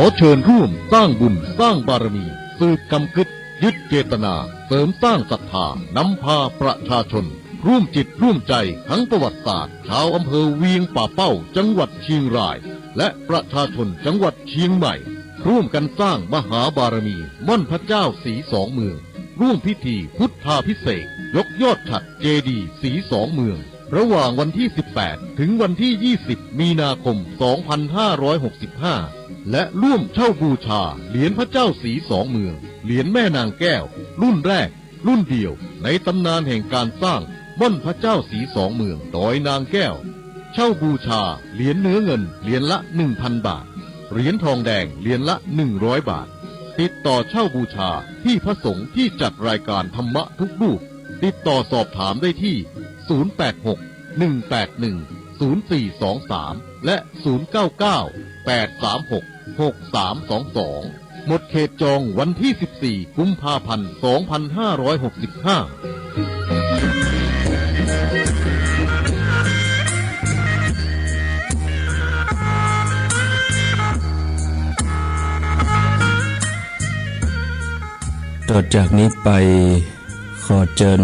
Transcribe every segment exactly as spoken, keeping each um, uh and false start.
ขอเชิญร่วมสร้างบุญสร้างบารมี สืบกำกึ๊ด ยึดเจตนา เสริมสร้างศรัทธา นำพาประชาชน ร่วมจิตร่วมใจ ทั้งประวัติศาสตร์ ชาวอำเภอเวียงป่าเป้า จังหวัดเชียงราย และประชาชนจังหวัดเชียงใหม่ ร่วมกันสร้างมหาบารมี ม่อนพระเจ้าสีสองเมือง ร่วมพิธีพุทธาภิเษก ยกยอดฉัตรเจดีย์สีสองเมือง ระหว่างวันที่สิบแปด ถึงวันที่ยี่สิบ มีนาคม สองพันห้าร้อยหกสิบห้า และร่วมเช่าบูชาเหรียญพระเจ้าสีสองเมือง เหรียญแม่นางแก้ว รุ่นแรก รุ่นเดียว ในตำนานแห่งการสร้างม่อนพระเจ้าสีสองเมือง ดอยนางแก้ว เช่าบูชาเหรียญเนื้อเงินเหรียญละ หนึ่งพัน บาท เหรียญทองแดงเหรียญละ หนึ่งร้อย บาท ติดต่อเช่าบูชาที่พระสงฆ์ที่จัดรายการธรรมะทุกรูป ติดต่อสอบถามได้ที่ ศูนย์แปดหก หนึ่งแปดหนึ่ง ศูนย์สี่สองสาม และ ศูนย์เก้าเก้า แปดสามหก หกสามสองสอง หมดเขตจองวันที่สิบสี่ กุมภาพันธ์ สองพันห้าร้อยหกสิบห้า ต่อจากนี้ไป ขอเจิญ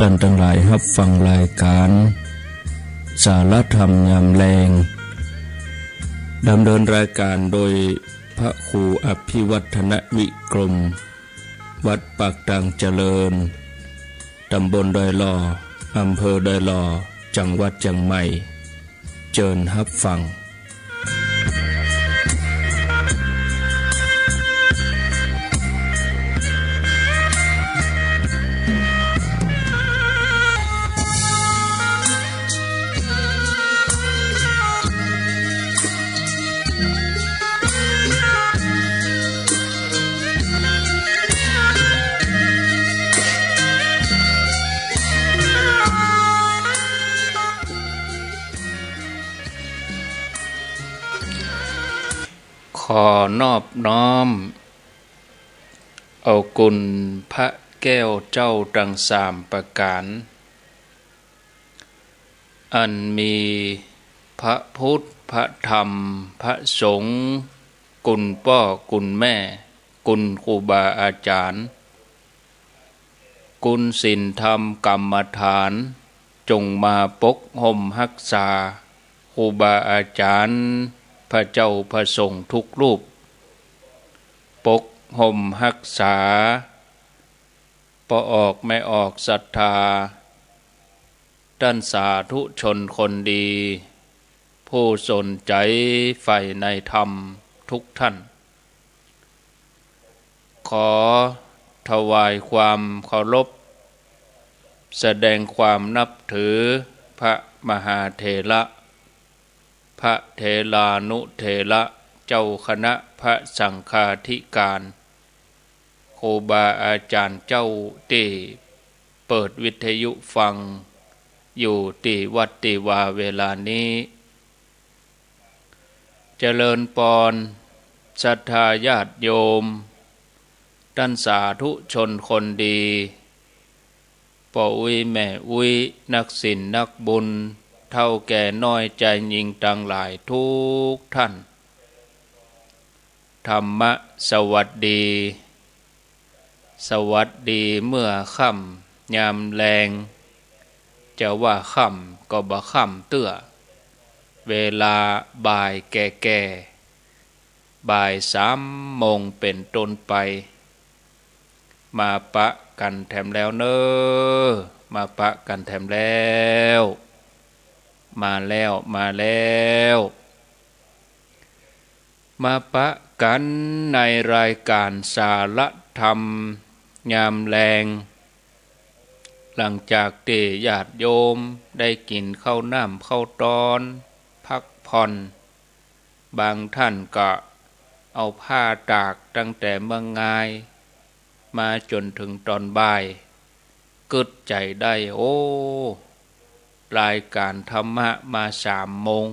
ต้านตังหลายฮับฟังรายก๋านสาระธรรมยามแลง ดำเนินรายก๋านโดยพระครูอภิวัฒนวิกรม วัดปากตางเจริญ ตำบลดอยหล่อ อำเภอดอยหล่อ จังหวัดเจียงใหม่ เจิญฮับฟัง ขอนอบน้อมเอาคุณพระแก้วเจ้าตังสามประก๋าน อันมีพระพุทธ พระธรรม พระสงฆ์ คุณป้อ คุณแม่ คุณครูบาอาจ๋ารย์ คุณศีลธรรมกรรมฐาน จงมาปกฮ่มฮักษาครูบาอาจ๋ารย์ พระเจ้าพระสงฆ์ทุกรูป ปกฮ่มฮักษาป้อออกแม่ออกศรัทธา ต้านสาธุชนคนดี ผู้สนใจ๋ใฝ่ในธรรมทุกท่าน ขอถวายความเคารพ แสดงความนับถือพระมหาเถระ พระเถรานุเถระ เจ้าคณะพระสังฆาธิการ ครูบาอาจ๋ารย์เจ้าตี้เปิดวิทยุฟังอยู่ตี้วัดตี้วาเวลานี้ เจริญปอน ศรัทธาญาติโยม ต้านสาธุชนคนดี ป้ออุ๊ยแม่อุ๊ย นักศีลนักบุญ เฒ่าแก่น้อยจายญิงตังหลายทุกท่าน ธรรมะสวัสดี สวัสดีเมื่อค่ำยามแลง จะว่าค่ำก็บ่ค่ำเตื้อ เวลาบ่ายแก่ๆ บ่ายสามโมงเป๋นต้นไป มาปะกั๋นแถมแล้วเน่อ มาปะกั๋นแถมแล้ว มาแล้ว มาแล้ว มาปะกั๋นในรายก๋านสาระธรรมยามแลง หลังจากตี้ญาติโยมได้กิ๋นข้าวน้ำข้าวตอน พักผ่อน บางท่านก็เอาผ้าตากตั้งแต่เมื่องาย มาจ๋นเถิงต๋อนบ่าย กึ๊ดใจ๋ได้ โอ้ รายก๋านธรรมะมาสามโมง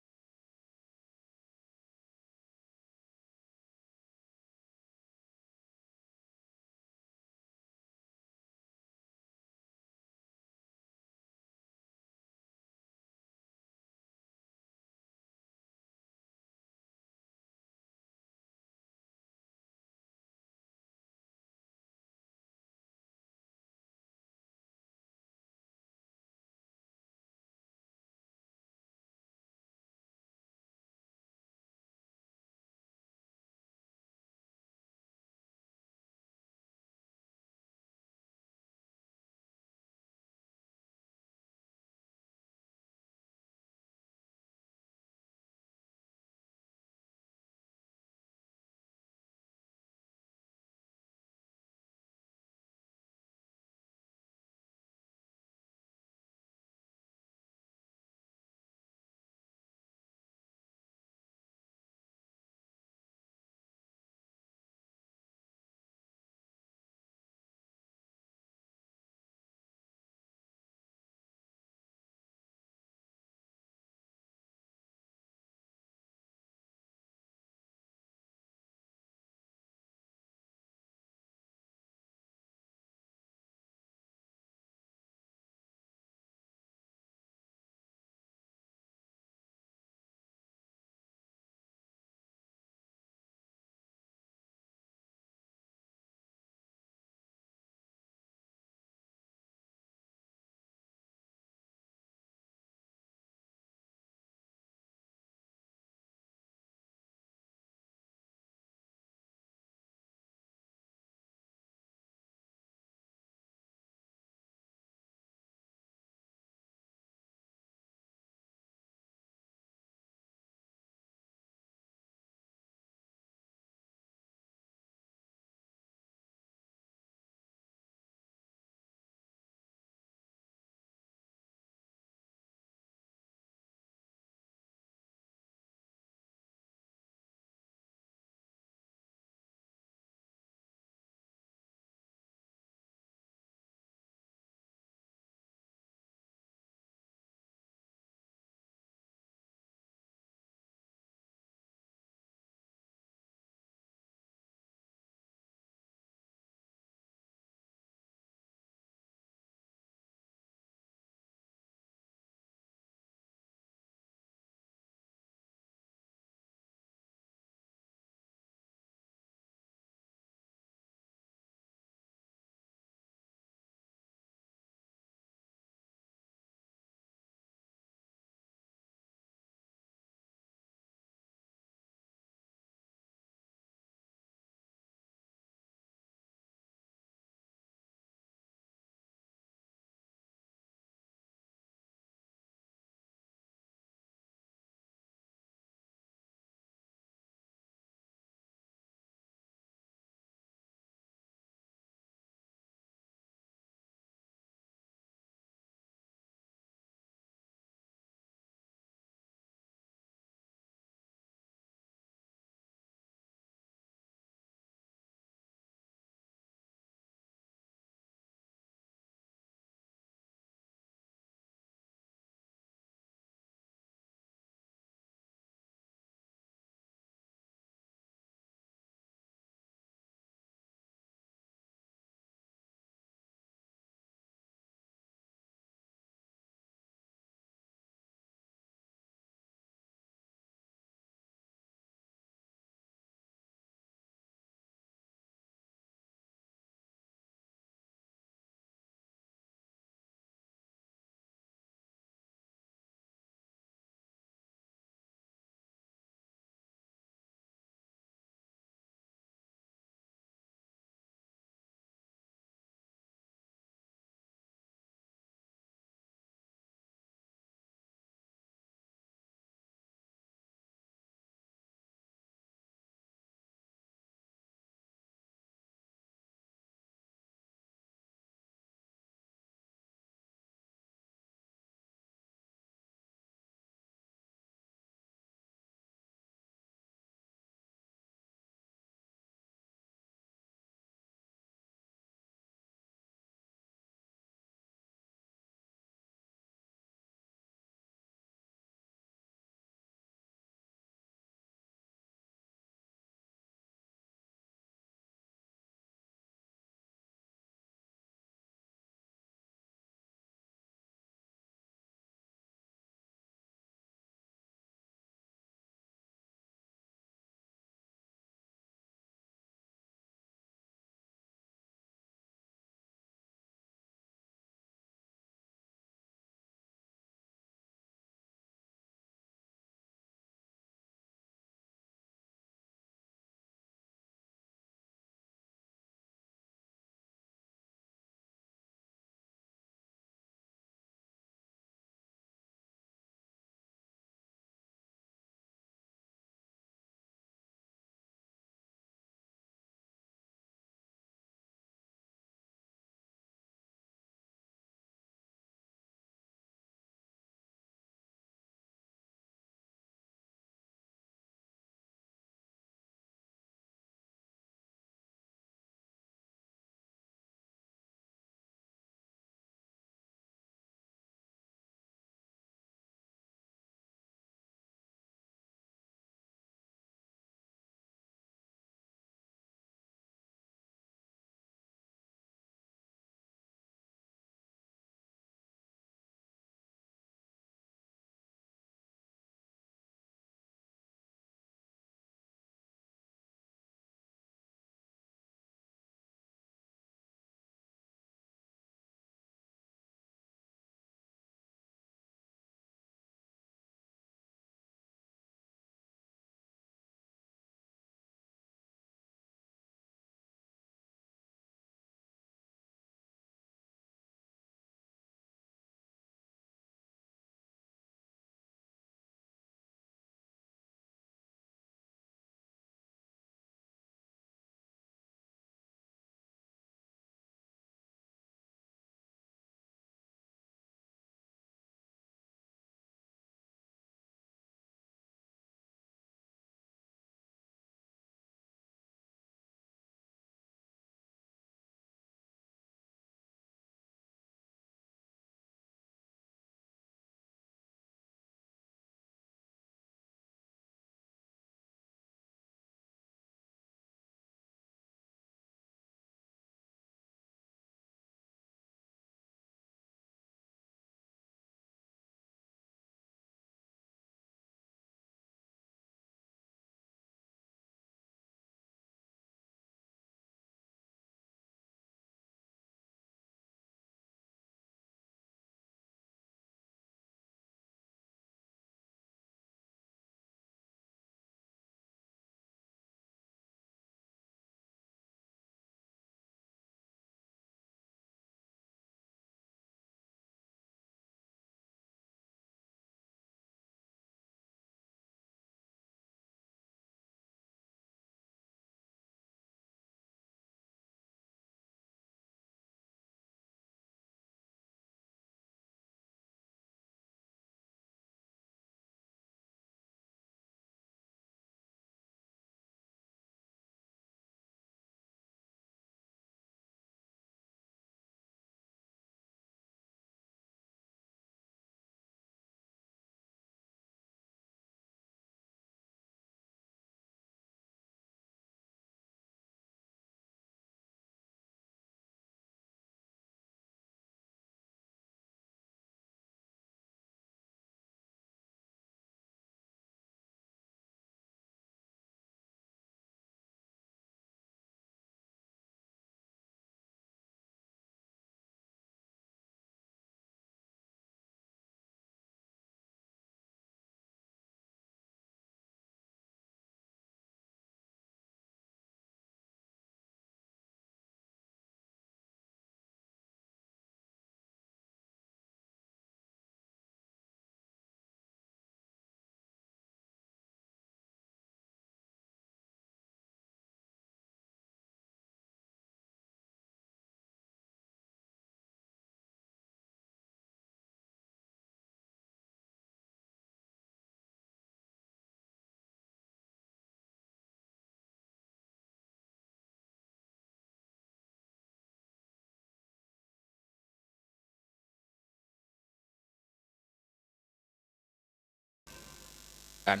กัน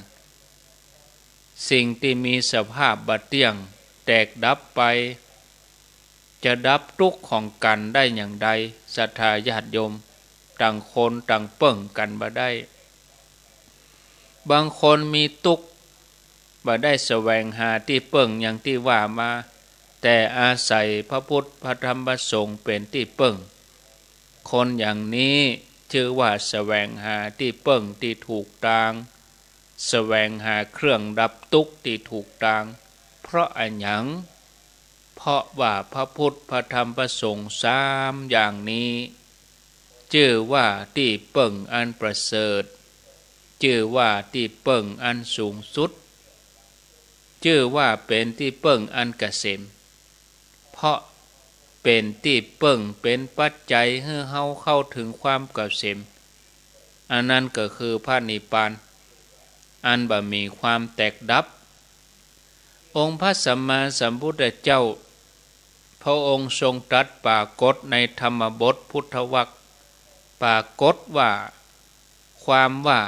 สิ่งตี้มีสภาพบ่เตี้ยง แตกดับไป จะดับตุ๊กข์ของกั๋นได้อย่างใด ศรัทธาญาติโยม ต่างคนต่างเปิ้งกั๋นบ่ได้ บางคนมีตุ๊กข์ บ่ได้แสวงหาตี้เปิ้งอย่างตี้ว่ามา แต่อาศัยพระพุทธพระธรรมพระสงฆ์เป๋นตี้เปิ้ง คนอย่างนี้จื้อว่าแสวงหาตี้เปิ้งตี้ถูกตาง แสวงหาเครื่องดับตุ๊กข์ตี้ถูกตาง เพราะอะหยัง เพราะว่าพระพุทธพระธรรมพระสงฆ์สามอย่างนี้ จื้อว่าตี้เปิ้งอันประเสริฐ จื้อว่าตี้เปิ้งอันสูงสุด จื้อว่าเป๋นตี้เปิ้งอันเกษม เพราะเป๋นตี้เปิ้งเป๋นปัจจัยหื้อเฮาเข้าเถิงความเกษม อันนั้นก็คือพระนิพพาน อันบ่มีความแตกดับ องค์พระสัมมาสัมพุทธเจ้า พระองค์ทรงตรัสปรากฏในธรรมบทพุทธวรรค ปรากฏว่า ความว่า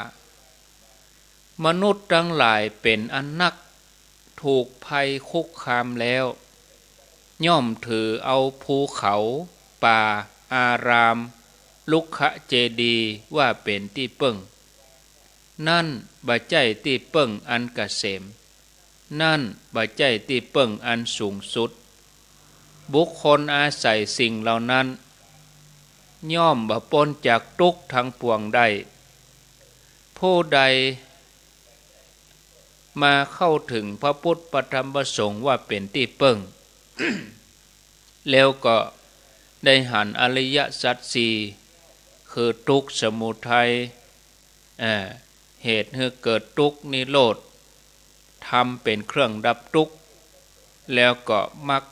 มนุษย์ตังหลายเป๋นอันนัก ถูกภัยคุกคามแล้ว ย่อมถือเอาภูเขา ป่า อาราม รุกขเจดีย์ว่าเป๋นตี้เปิ้ง นั้นบ่ใจ้ตี้เปิ้งอันเกษม นั้นบ่ใจ้ตี้เปิ้งอันสูงสุด บุคคลอาศัยสิ่งเหล่านั้น ย่อมบ่ป๊นจากตุ๊กข์ทั้งปวงได้ ผู้ใดมาเข้าเถิงพระพุทธพระธรรมพระสงฆ์ว่าเป๋นตี้เปิ้ง แล้วก็ได้หันอริยสัจสี่ คือทุกข์ สมุทัย เอ่อ เหตุหื้อเกิดตุ๊กข์ นิโรธ ธรรมเป๋นเครื่องดับตุ๊กข์ แล้วก็มรรค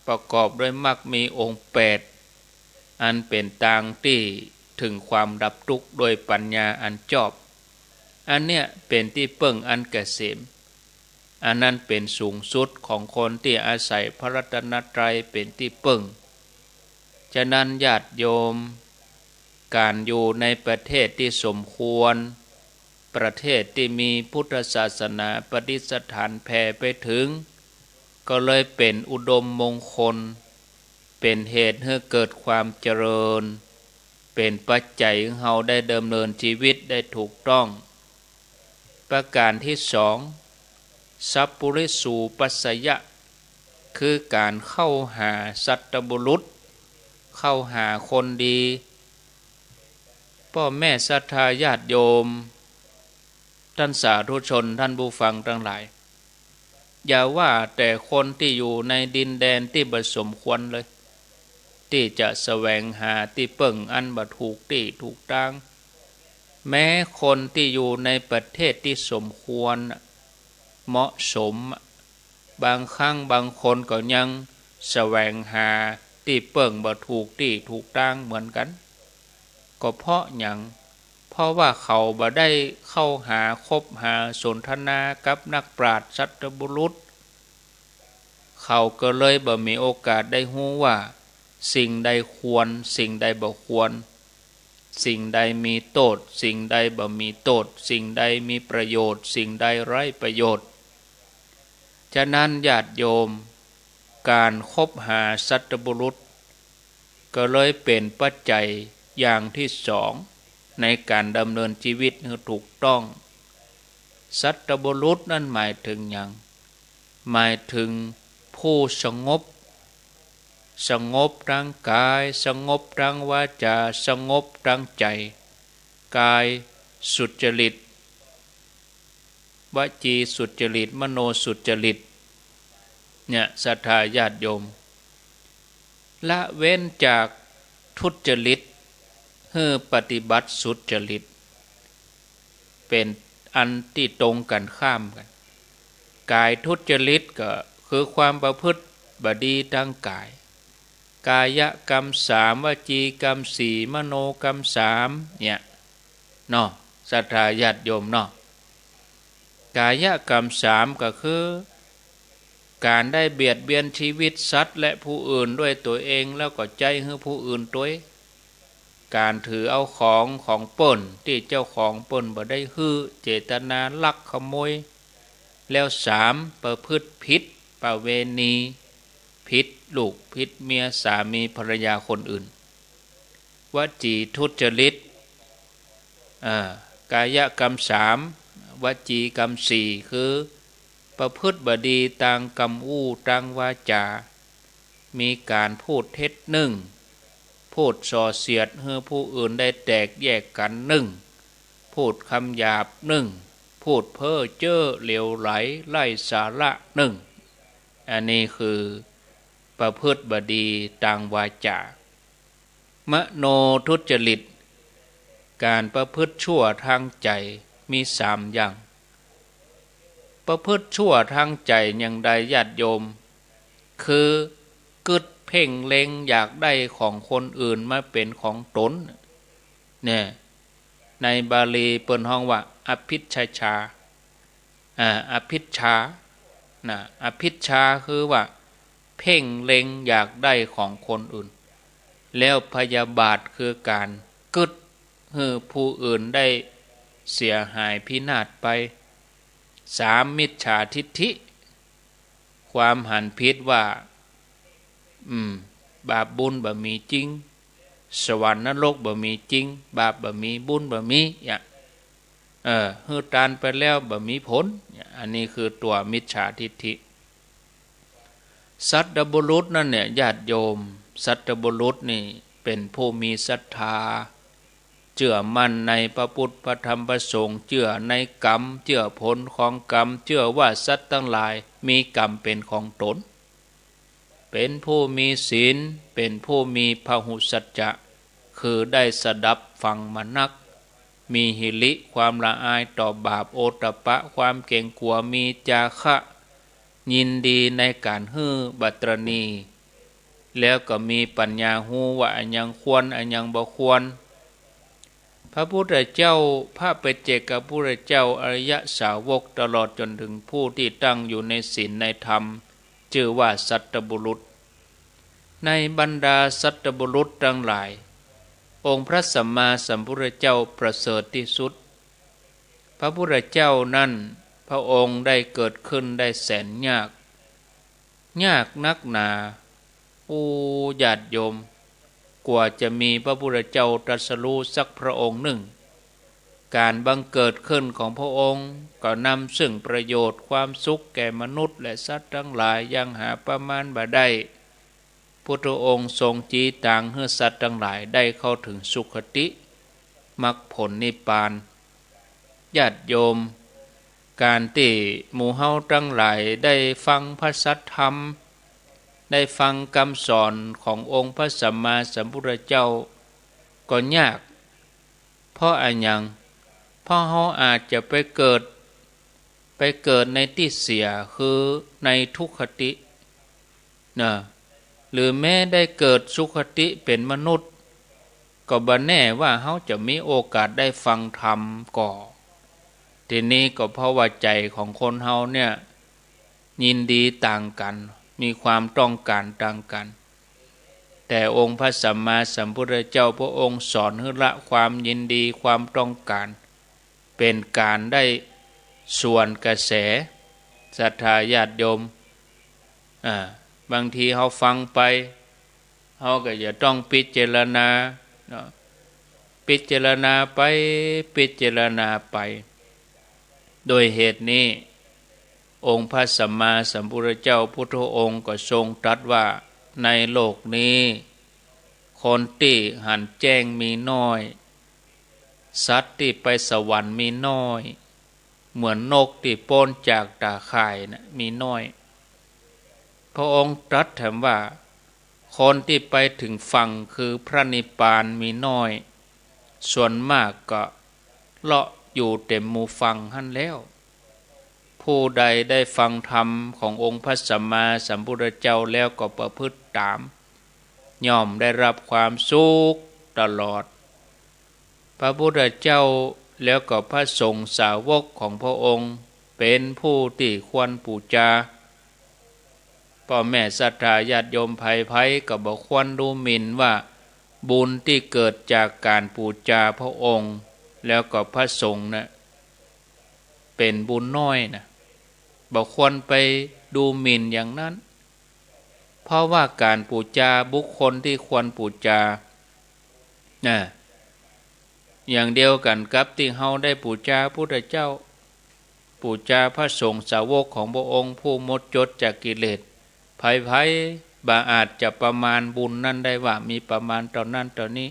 ประกอบด้วยมรรคมีองค์แปด อันเป๋นตางตี้เถิงความดับตุ๊กข์โดยปัญญาอันจอบ อันเนี้ยเป๋นตี้เปิ้งอันเกษม อันนั้นเป๋นสูงสุดของคนตี้อาศัยพระรัตนตรัยเป๋นตี้เปิ้ง ฉะนั้นญาติโยม ก๋านอยู่ในประเทศตี้สมควร ประเทศตี้มีพุทธศาสนาประดิษฐานแผ่ไปเถิง ก็เลยเป๋นอุดมมงคล เป๋นเหตุหื้อเกิดความเจริญ เป๋นปัจจัยหื้อเฮาได้ดำเนินชีวิตได้ถูกต้อง ประการตี้สอง สัปปุริสูปัชฌะ คือก๋านเข้าหาสัตบุรุษ เข้าหาคนดี ป้อแม่ศรัทธาญาติโยม ต้านสาธุชน ต้านผู้ฟังตังหลาย อย่าว่าแต่คนตี้อยู่ในดินแดนตี้บ่สมควรเลย ตี้จะแสวงหาตี้เปิ้งอันบ่ถูกตี้ถูกตาง แม้คนตี้อยู่ในประเทศตี้สมควรน่ะ เหมาะสมอะ บางครั้งบางคนก็ยังแสวงหาตี้เปิ้งบ่ถูกตี้ถูกตางเหมือนกั๋น ก็เพราะหยัง เพราะว่าเขาบ่ได้เข้าหาคบหาสนทนากับนักปราชญ์สัตบุรุษ เขาก็เลยบ่มีโอกาสได้ฮู้ว่าสิ่งใดควร สิ่งใดบ่ควร สิ่งใดมีโต้ษ สิ่งใดบ่มีโต้ษ สิ่งใดมีประโยชน์ สิ่งใดไร้ประโยชน์ ฉะนั้นญาติโยม ก๋านคบหาสัตบุรุษ ก็เลยเป๋นปัจจัยอย่างตี้สอง ในก๋านดำเนินชีวิตหื้อถูกต้อง สัตบุรุษนั้นหมายเถิงหยัง หมายเถิงผู้สงบ สงบตางก๋าย สงบตางวาจา สงบตางใจ๋ ก๋ายสุจริต วจีสุจริต มโนสุจริต เนี่ย ศรัทธาญาติโยม ละเว้นจากทุจริต หื้อปฏิบัติสุจริต เป๋นอันตี้ตรงกั๋นข้ามกั๋น ก๋ายทุจริตก็คือความประพฤติบ่ดีตางก๋าย กายกรรมสาม วจีกรรมสี่ มโนกรรมสาม เนี่ย เนาะ ศรัทธาญาติโยมเนาะ กายกรรมสามก็คือ ก๋านได้เบียดเบียนชีวิตสัตว์และผู้อื่นด้วยตั๋วเอง แล้วก็ใจ๊หื้อผู้อื่นตวย ก๋านถือเอาของของเปิ้นตี้เจ้าของเปิ้นบ่ได้หื้อ เจตนาลักขโมย แล้วสาม ประพฤติผิดประเวณี ผิดลูกผิดเมีย สามีภรรยาคนอื่น วจีทุจริต อ่า กายกรรมสาม วจีกรรมสี่ คือ ประพฤติบ่ดีตางกำอู้ตางวาจ๋า มีก๋านพูดเท็จนึ่ง พูดส่อเสียดหื้อผู้อื่นได้แตกแยกกั๋นนึ่ง พูดกำหยาบนึ่ง พูดเพ้อเจ้อเหลวไหลไร้สาระนึ่ง อันนี้คือประพฤติบ่ดีตางวาจ๋า มโนทุจริต ก๋านประพฤติชั่วตางใจ๋มีสามอย่าง ประพฤติชั่วตางใจ๋อย่างใดญาติโยม คือกึ๊ดเพ่งเล็งอยากได้ของคนอื่นมาเป๋นของตน เนี่ย ในบาลีเปิ้นฮ้องว่าอภิชฌา อ่า อภิชฌา นะ อภิชฌาคือว่าเพ่งเล็งอยากได้ของคนอื่น แล้วพยาบาทคือก๋านกึ๊ดหื้อผู้อื่นได้เสียหายพินาศไป สาม มิจฉาทิฏฐิ ความหันผิดว่า อืม บาปบุญบ่มีจริง สวรรค์นรกบ่มีจริง บาปบ่มี บุญบ่มี เนี่ย เออ หื้อตานไปแล้วบ่มีผล เนี่ย อันนี้คือตั๋วมิจฉาทิฏฐิ สัตบุรุษนั้นเนี่ย ญาติโยม สัตบุรุษนี่เป๋นผู้มีศรัทธา เจื้อมั่นในพระพุทธ พระธรรม พระสงฆ์ เจื้อในกรรม เจื้อผลของกรรม เจื้อว่าสัตว์ตังหลายมีกรรมเป๋นของตน เป๋นผู้มีศีล เป๋นผู้มีพหุสัจจะ คือได้สดับฟังมานัก มีหิริ ความละอายต่อบาป โอตตัปปะ ความเกรงกลัว มีจาคะ ยินดีในก๋านหื้อบัตรณี แล้วก็มีปัญญาฮู้ว่าอะหยังควร อะหยังบ่ควร พระพุทธเจ้า พระปัจเจกพุทธเจ้า อริยสาวก ตลอดจ๋นถึงผู้ตี้ตั้งอยู่ในศีลในธรรม จื้อว่าสัตบุรุษ ในบรรดาสัตบุรุษตังหลาย องค์พระสัมมาสัมพุทธเจ้าประเสริฐตี้สุด พระพุทธเจ้านั้น พระองค์ได้เกิดขึ้นได้แสนยาก ยากนักหนา โอ้ ญาติโยม กว่าจะมีพระพุทธเจ้าตรัสรู้สักพระองค์นึ่ง ก๋านบังเกิดขึ้นของพระองค์ก็นำซึ่งประโยชน์ความสุขแก่มนุษย์และสัตว์ตังหลายอย่างหาประมาณบ่ได้ พุทธองค์ทรงจี๊ตางหื้อสัตว์ตังหลายได้เข้าถึงสุคติ มรรคผลนิพพาน ญาติโยม ก๋านตี้หมู่เฮาตังหลายได้ฟังพระสัทธรรม ได้ฟังกำสอนขององค์พระสัมมาสัมพุทธเจ้า ก็ยาก เพราะอะหยัง เพราะเฮาอาจจะไปเกิด ไปเกิดในตี้เสีย คือในทุคติ นะ หรือแม้ได้เกิดสุคติเป๋นมนุษย์ ก็บ่แน่ว่าเฮาจะมีโอกาสได้ฟังธรรมก่อ ทีนี้ก็เพราะว่าใจ๋ของคนเฮาเนี่ย ยินดีต่างกั๋น มีความต้องก๋านต่างกั๋น แต่องค์พระสัมมาสัมพุทธเจ้าพระองค์สอนหื้อละความยินดีความต้องก๋าน เป๋นก๋านได้สวนกระแส ศรัทธาญาติโยม อ่า บางทีเฮาฟังไป เฮาก็จะต้องพิจารณาเนาะ พิจารณาไป พิจารณาไป โดยเหตุนี้ องค์พระสัมมาสัมพุทธเจ้าพุทธองค์ก็ทรงตรัสว่า ในโลกนี้ คนตี้หันแจ้งมีน้อย สัตว์ตี้ไปสวรรค์มีน้อย เหมือนนกตี้ป๊นจากตาข่ายน่ะ มีน้อย พระองค์ตรัสแถมว่า คนตี้ไปถึงฝั่งคือพระนิพพานมีน้อย ส่วนมากก็เลาะอยู่เต็มหมู่ฝั่งหั้นแล้ว ผู้ใดได้ฟังธรรมขององค์พระสัมมาสัมพุทธเจ้าแล้วก็ประพฤติต๋าม ย่อมได้รับความสุขตลอด พระพุทธเจ้าแล้วก็พระสงฆ์สาวกของพระองค์เป๋นผู้ตี้ควรปู๋จา ป้อแม่ศรัทธาญาติโยมใผๆ ก็บ่ควรดูหมิ่นว่า บุญตี้เกิดจากก๋านปู๋จาพระองค์ แล้วก็พระสงฆ์น่ะ เป๋นบุญน้อยนะ บ่ควรไปดูหมิ่นอย่างนั้น เพราะว่าก๋านปู๋จาบุคคลตี้ควรปู๋จา นะ อย่างเดียวกั๋นกับตี้เฮาได้ปู๋จาพุทธเจ้า ปู๋จาพระสงฆ์สาวกของพระองค์ผู้หมดจดจากกิเลส ใผๆ บ่อาจจะประมาณบุญนั้นได้ว่ามีประมาณเต้านั้นเต้านี้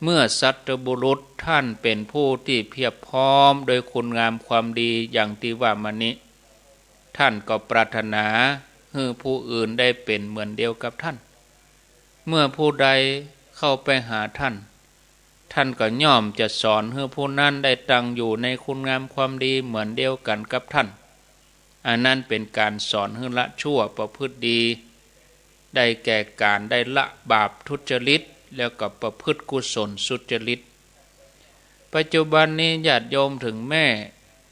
เมื่อสัตบุรุษต้านเป๋นผู้ตี้เพียบพร้อมโดยคุณงามความดีอย่างตี้ว่ามานี้ ต้านก็ปรารถนาหื้อผู้อื่นได้เป๋นเหมือนเดียวกับต้าน เมื่อผู้ใดเข้าไปหาต้าน ต้านก็ย่อมจะสอนหื้อผู้นั้นได้ตั้งอยู่ในคุณงามความดีเหมือนเดียวกั๋นกับต้าน อันนั้นเป๋นก๋านสอนหื้อละชั่วประพฤติดี ได้แก่ก๋านได้ละบาปทุจริต แล้วก็ประพฤติกุศลสุจริต ปัจจุบันนี้ญาติโยม ถึงแม้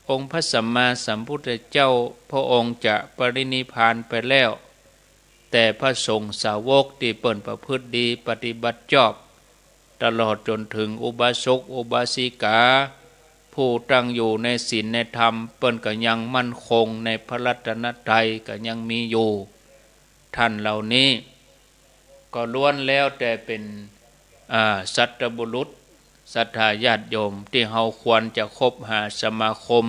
องค์พระสัมมาสัมพุทธเจ้าพระองค์จะปรินิพพานไปแล้ว แต่พระสงฆ์สาวกตี้เปิ้นประพฤติดีปฏิบัติชอบ ตลอดจ๋นถึงอุบาสกอุบาสิกา ผู้ตั้งอยู่ในศีลในธรรม เปิ้นก็ยังมั่นคงในพระรัตนตรัยก็ยังมีอยู่ ต้านเหล่านี้ก็ล้วนแล้วแต่เป๋น อ่า สัตบุรุษ ศรัทธาญาติโยมตี้เฮาควรจะคบหาสมาคม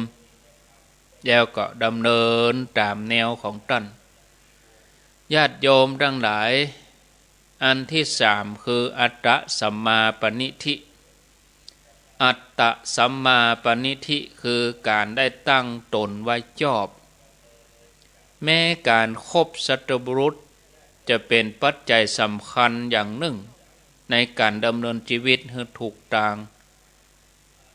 แล้วก็ดำเนินต๋ามแนวของต้าน ญาติโยมตังหลาย อันตี้สามคืออัตตสัมมาปณิธิ อัตตสัมมาปณิธิคือก๋านได้ตั้งต๋นไว้ชอบ แม้ก๋านคบสัตบุรุษจะเป๋นปัจจัยสำคัญอย่างนึ่งในก๋านดำเนินจีวิตหื้อถูกตาง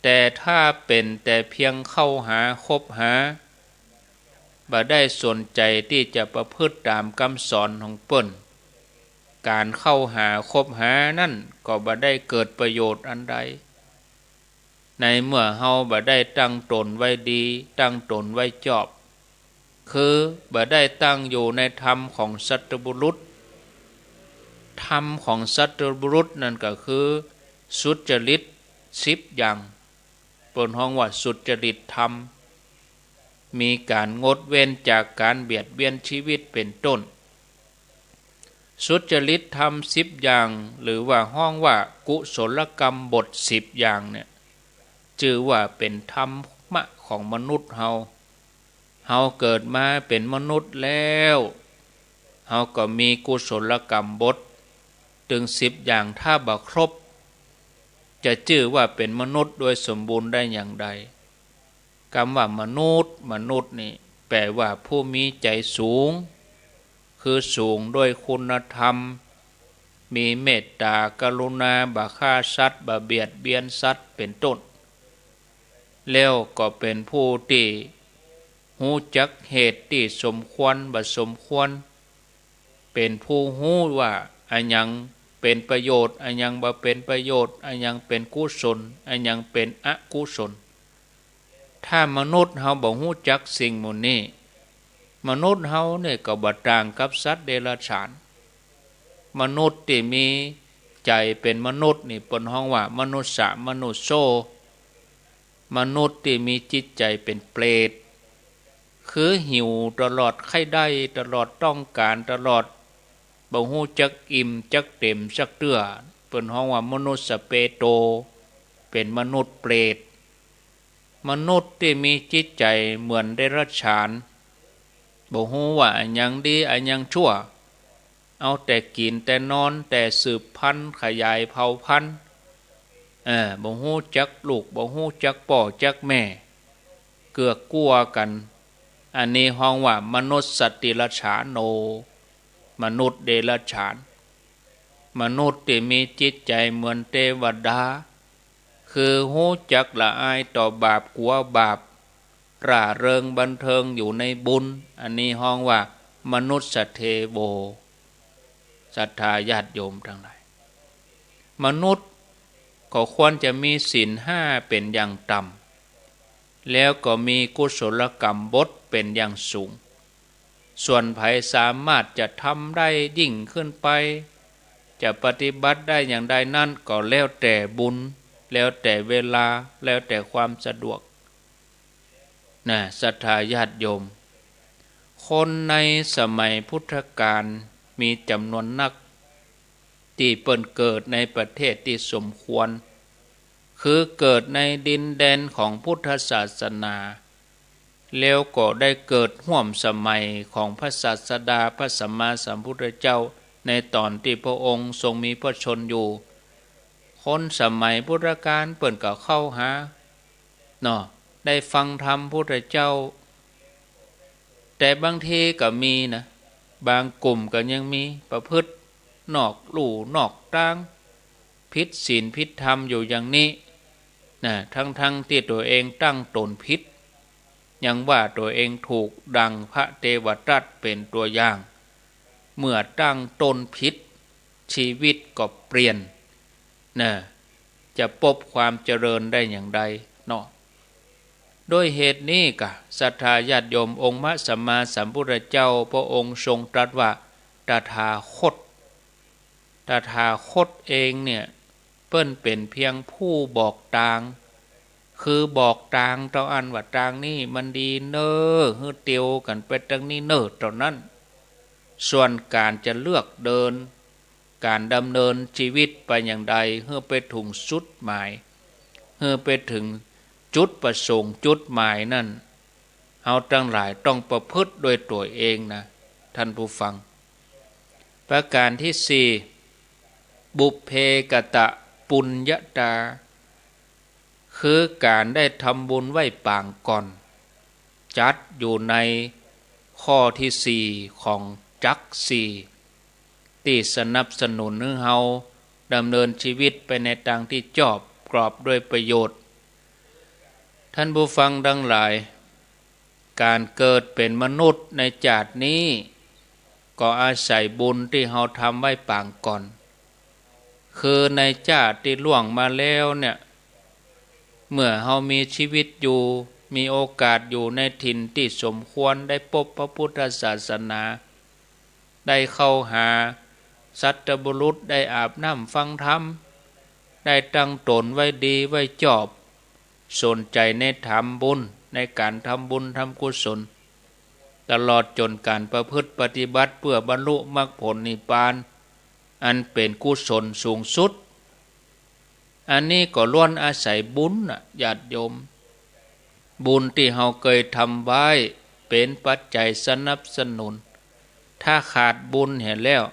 แต่ถ้าเป๋นแต่เพียงเข้าหาคบหา บ่ได้สนใจ๋ตี้จะประพฤติต๋ามกำสอนของเปิ้น ก๋านเข้าหาคบหานั้นก็บ่ได้เกิดประโยชน์อันใด ในเมื่อเฮาบ่ได้ตั้งต๋นไว้ดี ตั้งต๋นไว้ชอบ คือบ่ได้ตั้งอยู่ในธรรมของสัตบุรุษ ธรรมของสัตบุรุษนั้นก็คือสุจริตสิบอย่าง เปิ้นฮ้องว่าสุจริตธรรม มีก๋านงดเว้นจากก๋านเบียดเบียนจีวิตเป๋นต้น สุจริตธรรมสิบอย่าง หรือว่าฮ้องว่ากุศลกรรมบทสิบอย่างเนี่ย จื้อว่าเป๋นธรรมะของมนุษย์เฮา เฮาเกิดมาเป๋นมนุษย์แล้ว เฮาก็มีกุศลกรรมบทตึงสิบอย่าง ถ้าบ่ครบ จะจื้อว่าเป๋นมนุษย์โดยสมบูรณ์ได้อย่างใด กำว่ามนุษย์ มนุษย์นี่แปลว่าผู้มีใจ๋สูง คือสูงโดยคุณธรรม มีเมตต๋ากรุณา บ่ฆ่าสัตว์ บ่เบียดเบียนสัตว์ เป๋นต้น แล้วก็เป๋นผู้ตี้ฮู้จักเหตุตี้สมควรบ่สมควร เป๋นผู้ฮู้ว่าอะหยังเป๋นประโยชน์ อะหยังบ่เป๋นประโยชน์ อะหยังเป๋นกุศล อะหยังเป๋นอกุศล ถ้ามนุษย์เฮาบ่ฮู้จักสิ่งหมู่นี้ มนุษย์เฮาเนี่ยก็บ่ต่างกับสัตว์เดรัจฉาน มนุษย์ตี้มีใจ๋เป๋นมนุษย์นี่เปิ้นฮ้องว่ามนุสสะมนุสโส มนุษย์ตี้มีจิตใจ๋เป๋นเปรต คือหิวตลอด ใค่ได้ตลอด ต้องก๋านตลอด บ่ฮู้จักอิ่มจักเต๋มสักเตื้อ เปิ้นฮ้องว่ามนุสสะเปโต เป๋นมนุษย์เปรต มนุษย์ตี้มีจิตใจ๋เหมือนเดรัจฉาน บ่ฮู้ว่าอะหยังดีอะหยังชั่ว เอาแต่กิ๋นแต่นอน แต่สืบพันธุ์ขยายเผ่าพันธุ์ เออ บ่ฮู้จักลูก บ่ฮู้จักป้อจักแม่ เกือกกั๊วกั๋น อันนี้ฮ้องว่ามนุสสะติรัจฉาโน มนุษย์เดรัจฉาน มนุษย์ตี้มีจิตใจ๋เหมือนเตวดา คือฮู้จักละอายต่อบาป กั๋วบาป ร่าเริงบันเทิงอยู่ในบุญ อันนี้ฮ้องว่ามนุสสะเทโว ศรัทธาญาติโยมตังหลาย มนุษย์ก็ควรจะมีศีลห้าเป๋นอย่างต่ำ แล้วก็มีกุศลกรรมบทเป๋นอย่างสูง ส่วนใผสามารถจะทำได้ยิ่งขึ้นไป จะปฏิบัติได้อย่างใดนั้นก็แล้วแต่บุญ แล้วแต่เวลา แล้วแต่ความสะดวก นะ ศรัทธาญาติโยม คนในสมัยพุทธกาลมีจ๋ำนวนนัก ตี้เปิ้นเกิดในประเทศตี้สมควร คือเกิดในดินแดนของพุทธศาสนา แล้วก็ได้เกิดฮ่วมสมัยของพระศาสดาพระสัมมาสัมพุทธเจ้า ในต๋อนตี้พระองค์ทรงมีพระชนม์อยู่ คนสมัยพุทธกาลเปิ้นก็เข้าหา เนาะ ได้ฟังธรรมพุทธเจ้า แต่บางทีก็มีนะ บางกลุ่มก็ยังมีประพฤตินอกลู่นอกตาง ผิดศีลผิดธรรมอยู่อย่างนี้ นะ ทั้งๆ ตี้ตั๋วเองตั้งต๋นผิด ยังว่าตั๋วเองถูก ดังพระเทวทัตเป๋นตั๋วอย่าง เมื่อตั้งต๋นผิด ชีวิตก็เปลี่ยน นะ จะปบความเจริญได้อย่างใดเนาะ ด้วยเหตุนี้กะ ศรัทธาญาติโยม องค์พระสัมมาสัมพุทธเจ้าพระองค์ทรงตรัสว่า ตถาคต ตถาคตเองเนี่ย เปิ้นเป๋นเพียงผู้บอกตาง คือบอกตางเต้าอั้นว่าตางนี้มันดีเน่อ หื้อเตียวกั๋นไปตางนี้เน่อ เต้านั้น ส่วนก๋านจะเลือกเดิน ก๋านดำเนินชีวิตไปอย่างใด หื้อไปถึงจุดหมาย หื้อไปถึงจุดประสงค์จุดหมายนั้น เฮาตังหลายต้องประพฤติด้วยตั๋วเองนะ ท่านผู้ฟัง ประการตี้สี่ บุพเพกตปุญญาตา คือก๋านได้ทำบุญไว้ปางก่อน จัดอยู่ในข้อตี้สี่ของจักรสี่ ตี้สนับสนุนหื้อเฮาดำเนินชีวิตไปในตางตี้จอบกรอบด้วยประโยชน์ ท่านผู้ฟังตังหลาย ก๋านเกิดเป๋นมนุษย์ในจาตินี้ ก็อาศัยบุญตี้เฮาทำไว้ปางก่อน คือในจาติตี้ล่วงมาแล้วเนี่ย เมื่อเฮามีชีวิตอยู่ มีโอกาสอยู่ในถิ่นตี้สมควร ได้ปบพระพุทธศาสนา ได้เข้าหาสัตบุรุษ ได้อาบน้ำฟังธรรม ได้ตั้งต๋นไว้ดีไว้จอบ สนใจ๋ในทำบุญ ในก๋านทำบุญทำกุศล ตลอดจ๋นก๋านประพฤติปฏิบัติเปื้อบรรลุมรรคผลนิพพาน อันเป๋นกุศลสูงสุด อันนี้ก็ล้วนอาศัยบุญน่ะ ญาติโยม บุญตี้เฮาเกยทำไว้เป๋นปัจจัยสนับสนุน ถ้าขาดบุญเหียแล้ว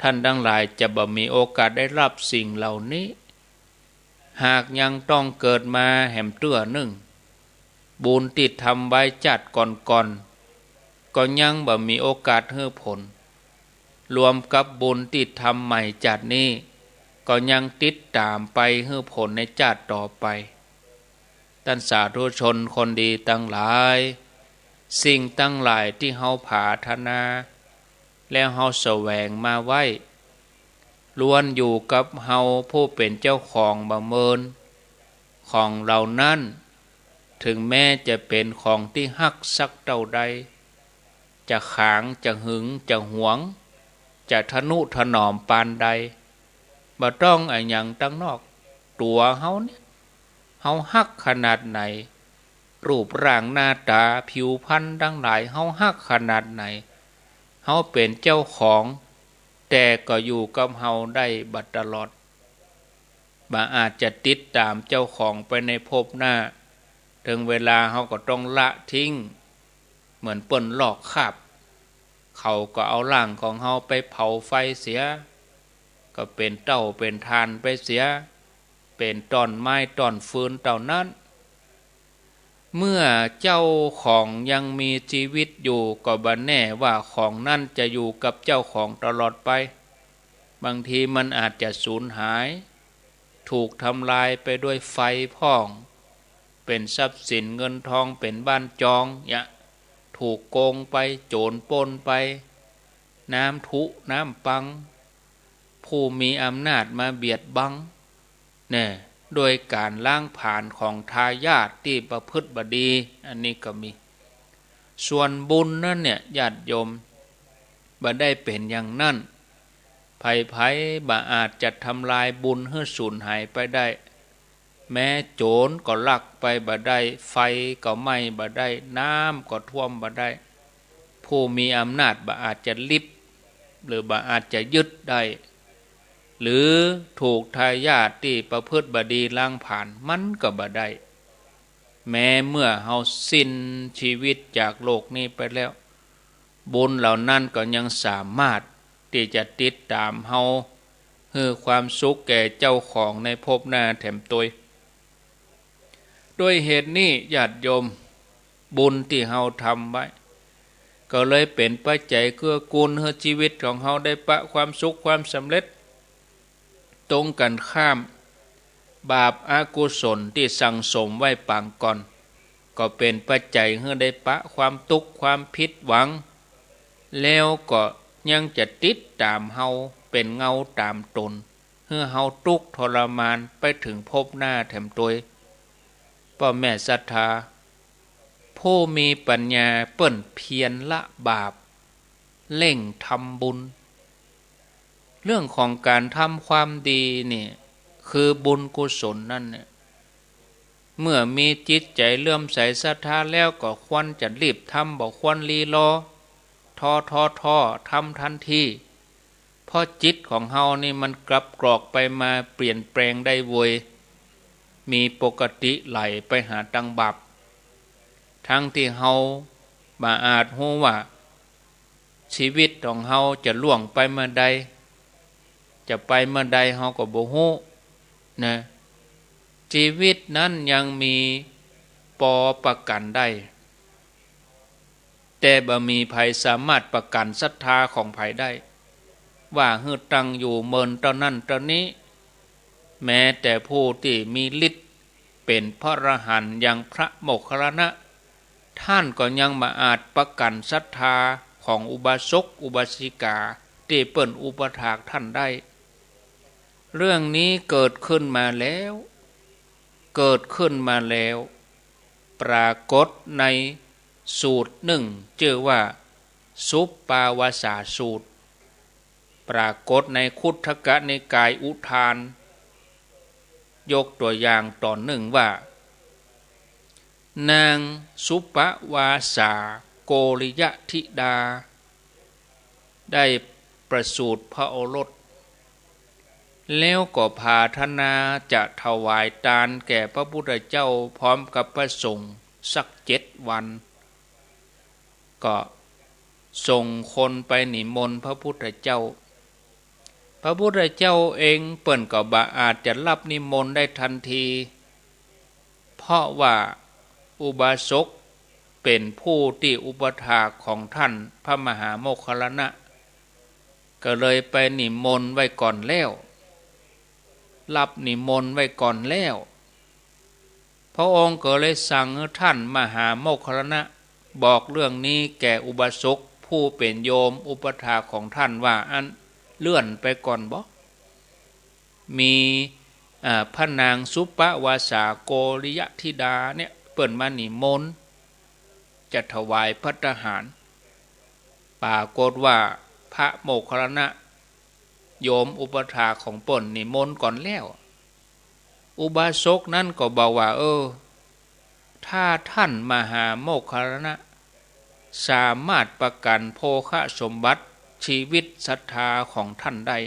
ท่านตังหลายจะบ่มีโอกาสได้รับสิ่งเหล่านี้ หากยังต้องเกิดมาแหมเตื้อนึ่ง บุญตี้ทำไว้จาติก่อนๆ ก็ยังบ่มีโอกาสหื้อผล รวมกับบุญตี้ทำใหม่จาตินี้ ก็ยังติดต๋ามไปหื้อผลในจาติต่อไป ต้านสาธุชนคนดีตังหลาย สิ่งตังหลายตี้เฮาผาถนา แล้วเฮาแสวงมาไว้ ล้วนอยู่กับเฮาผู้เป๋นเจ้าของบ่เมิน ของเหล่านั้น เถิงแม้จะเป๋นของตี้ฮักสักเต้าใด จะขลัง จะหึง จะหวง จะทะนุถนอมปานใด บ่ต้องอะหยังตังนอก ตั๋วเฮาเนี่ย เฮาฮักขนาดไหน รูปร่างหน้าต๋าผิวพรรณตังหลาย เฮาฮักขนาดไหน เฮาเป๋นเจ้าของ แต่ก็อยู่กับเฮาได้บ่ตลอด บ่อาจจะติดต๋ามเจ้าของไปในภพหน้า เถิงเวลาเฮาก็ต้องละทิ้ง เหมือนเปิ้นลอกคราบ เขาก็เอาร่างของเฮาไปเผาไฟเสีย ก็เป๋นเต้าเป๋นถ่านไปเสีย เป๋นต้อนไม้ต้อนฟืนเต้านั้น เมื่อเจ้าของยังมีชีวิตอยู่ ก็บ่แน่ว่าของนั้นจะอยู่กับเจ้าของตลอดไป บางทีมันอาจจะสูญหาย ถูกทำลายไปด้วยไฟพ่อง เป๋นทรัพย์สินเงินทอง เป๋นบ้านจอง เยียะ ถูกโกงไป โจ๋รปล้นไป น้ำทุน้ำปัง ผู้มีอำนาจมาเบียดบัง แน่ ด้วยก๋านล้างผลาญของทายาทตี้ประพฤติบ่ดี อันนี้ก็มี ส่วนบุญนั้นเนี่ย ญาติโยม บ่ได้เป๋นอย่างนั้น ใผๆ บ่อาจจะทำลายบุญหื้อสูญหายไปได้ แม้โจรก็ลักไปบ่ได้ ไฟก็ไหม้บ่ได้ น้ำก็ท่วมบ่ได้ ผู้มีอำนาจบ่อาจจะริบ หรือบ่อาจจะยึดได้ หรือถูกทายาทตี้ประพฤติบ่ดีล้างผลาญ มันก็บ่ได้ แม้เมื่อเฮาสิ้นชีวิตจากโลกนี้ไปแล้ว บุญเหล่านั้นก็ยังสามารถตี้จะติดต๋ามเฮา หื้อความสุขแก่เจ้าของในภพหน้าแถมตวย ด้วยเหตุนี้ญาติโยม บุญตี้เฮาทำไว้ ก็เลยเป๋นปัจจัยเกื้อกูลหื้อจีวิตของเฮาได้ปะความสุขความสำเร็จ ตรงกั๋นข้าม บาปอกุศลตี้สั่งสมไว้ปางก่อน ก็เป๋นปัจจัยหื้อได้ปะความตุ๊กข์ความผิดหวัง แล้วก็ยังจะติดต๋ามเฮาเป๋นเงาต๋ามต๋น หื้อเฮาตุ๊กข์ทรมานไปเถิงภพหน้าแถมตวย ป้อแม่ศรัทธา ผู้มีปัญญาเปิ้นเพียรละบาป เร่งทำบุญ เรื่องของก๋านทำความดีนี่ คือบุญกุศลนั่นเนี่ย เมื่อมีจิตใจ๋เลื่อมใสศรัทธาแล้วก็ควรจะรีบทำ บ่ควรรีรอ ท้อท้อท้อ ทำทันที เพราะจิตของเฮานี่มันกลับกรอกไปมาเปลี่ยนแปลงได้เวย มีปกติไหลไปหาตางบาป ทั้งตี้เฮาบ่อาจฮู้ว่า จีวิตของเฮาจะล่วงไปเมื่อใด จะไปเมื่อใดเฮาก็บ่ฮู้นะ จีวิตนั้นยังมีปอประกั๋นได้ แต่บ่มีใผสามารถประกั๋นศรัทธาของใผได้ ว่าหื้อตั้งอยู่เมินเต้านั้นเต้านี้ แม้แต่ผู้ตี้มีฤทธิ์เป๋นพระอรหันต์อย่างพระโมคคัลลานะ ท่านก็ยังบ่อาจประกั๋นศรัทธาของอุบาสกอุบาสิกาตี้เปิ้นอุปถากท่านได้ เรื่องนี้เกิดขึ้นมาแล้ว เกิดขึ้นมาแล้ว ปรากฏในสูตรนึ่ง จื้อว่าสุปปาวาสาสูตร ปรากฏในคุตถกนิกายอุทาน ยกตัวอย่างต๋อนนึ่งว่า นางสุปปาวาสาโกริยธิดา ได้ประสูติพระโอรส แล้วก็ผาถนาจะถวายตานแก่พระพุทธเจ้าพร้อมกับพระสงฆ์สักเจ็ดวัน ก็ส่งคนไปนิมนต์พระพุทธเจ้า พระพุทธเจ้าเองเปิ้นก็บ่อาจจะรับนิมนต์ได้ทันที เพราะว่าอุบาสกเป๋นผู้ตี้อุปถากของท่านพระมหาโมคคัลลานะ ก็เลยไปนิมนต์ไว้ก่อนแล้ว รับนิมนต์ไว้ก่อนแล้ว พระองค์ก็เลยสั่งหื้อท่านมหาโมคคัลลานะบอกเรื่องนี้แก่อุบาสกผู้เป๋นโยมอุปถากของท่านว่าอั้น เลื่อนไปก่อนบ่ มี อ่า พระนางสุปปาวาสาโกริยธิดาเนี่ยเปิ้นมานิมนต์จะถวายภัตตาหาร ปรากฏว่าพระโมคคัลลานะ โยมอุปถากของเปิ้นนิมนต์ก่อนแล้ว อุบาสกนั้นก็บอกว่า เออ ถ้าท่านมหาโมคคัลลานะ สามารถประกั๋นโภคสมบัติจีวิตศรัทธาของท่านได้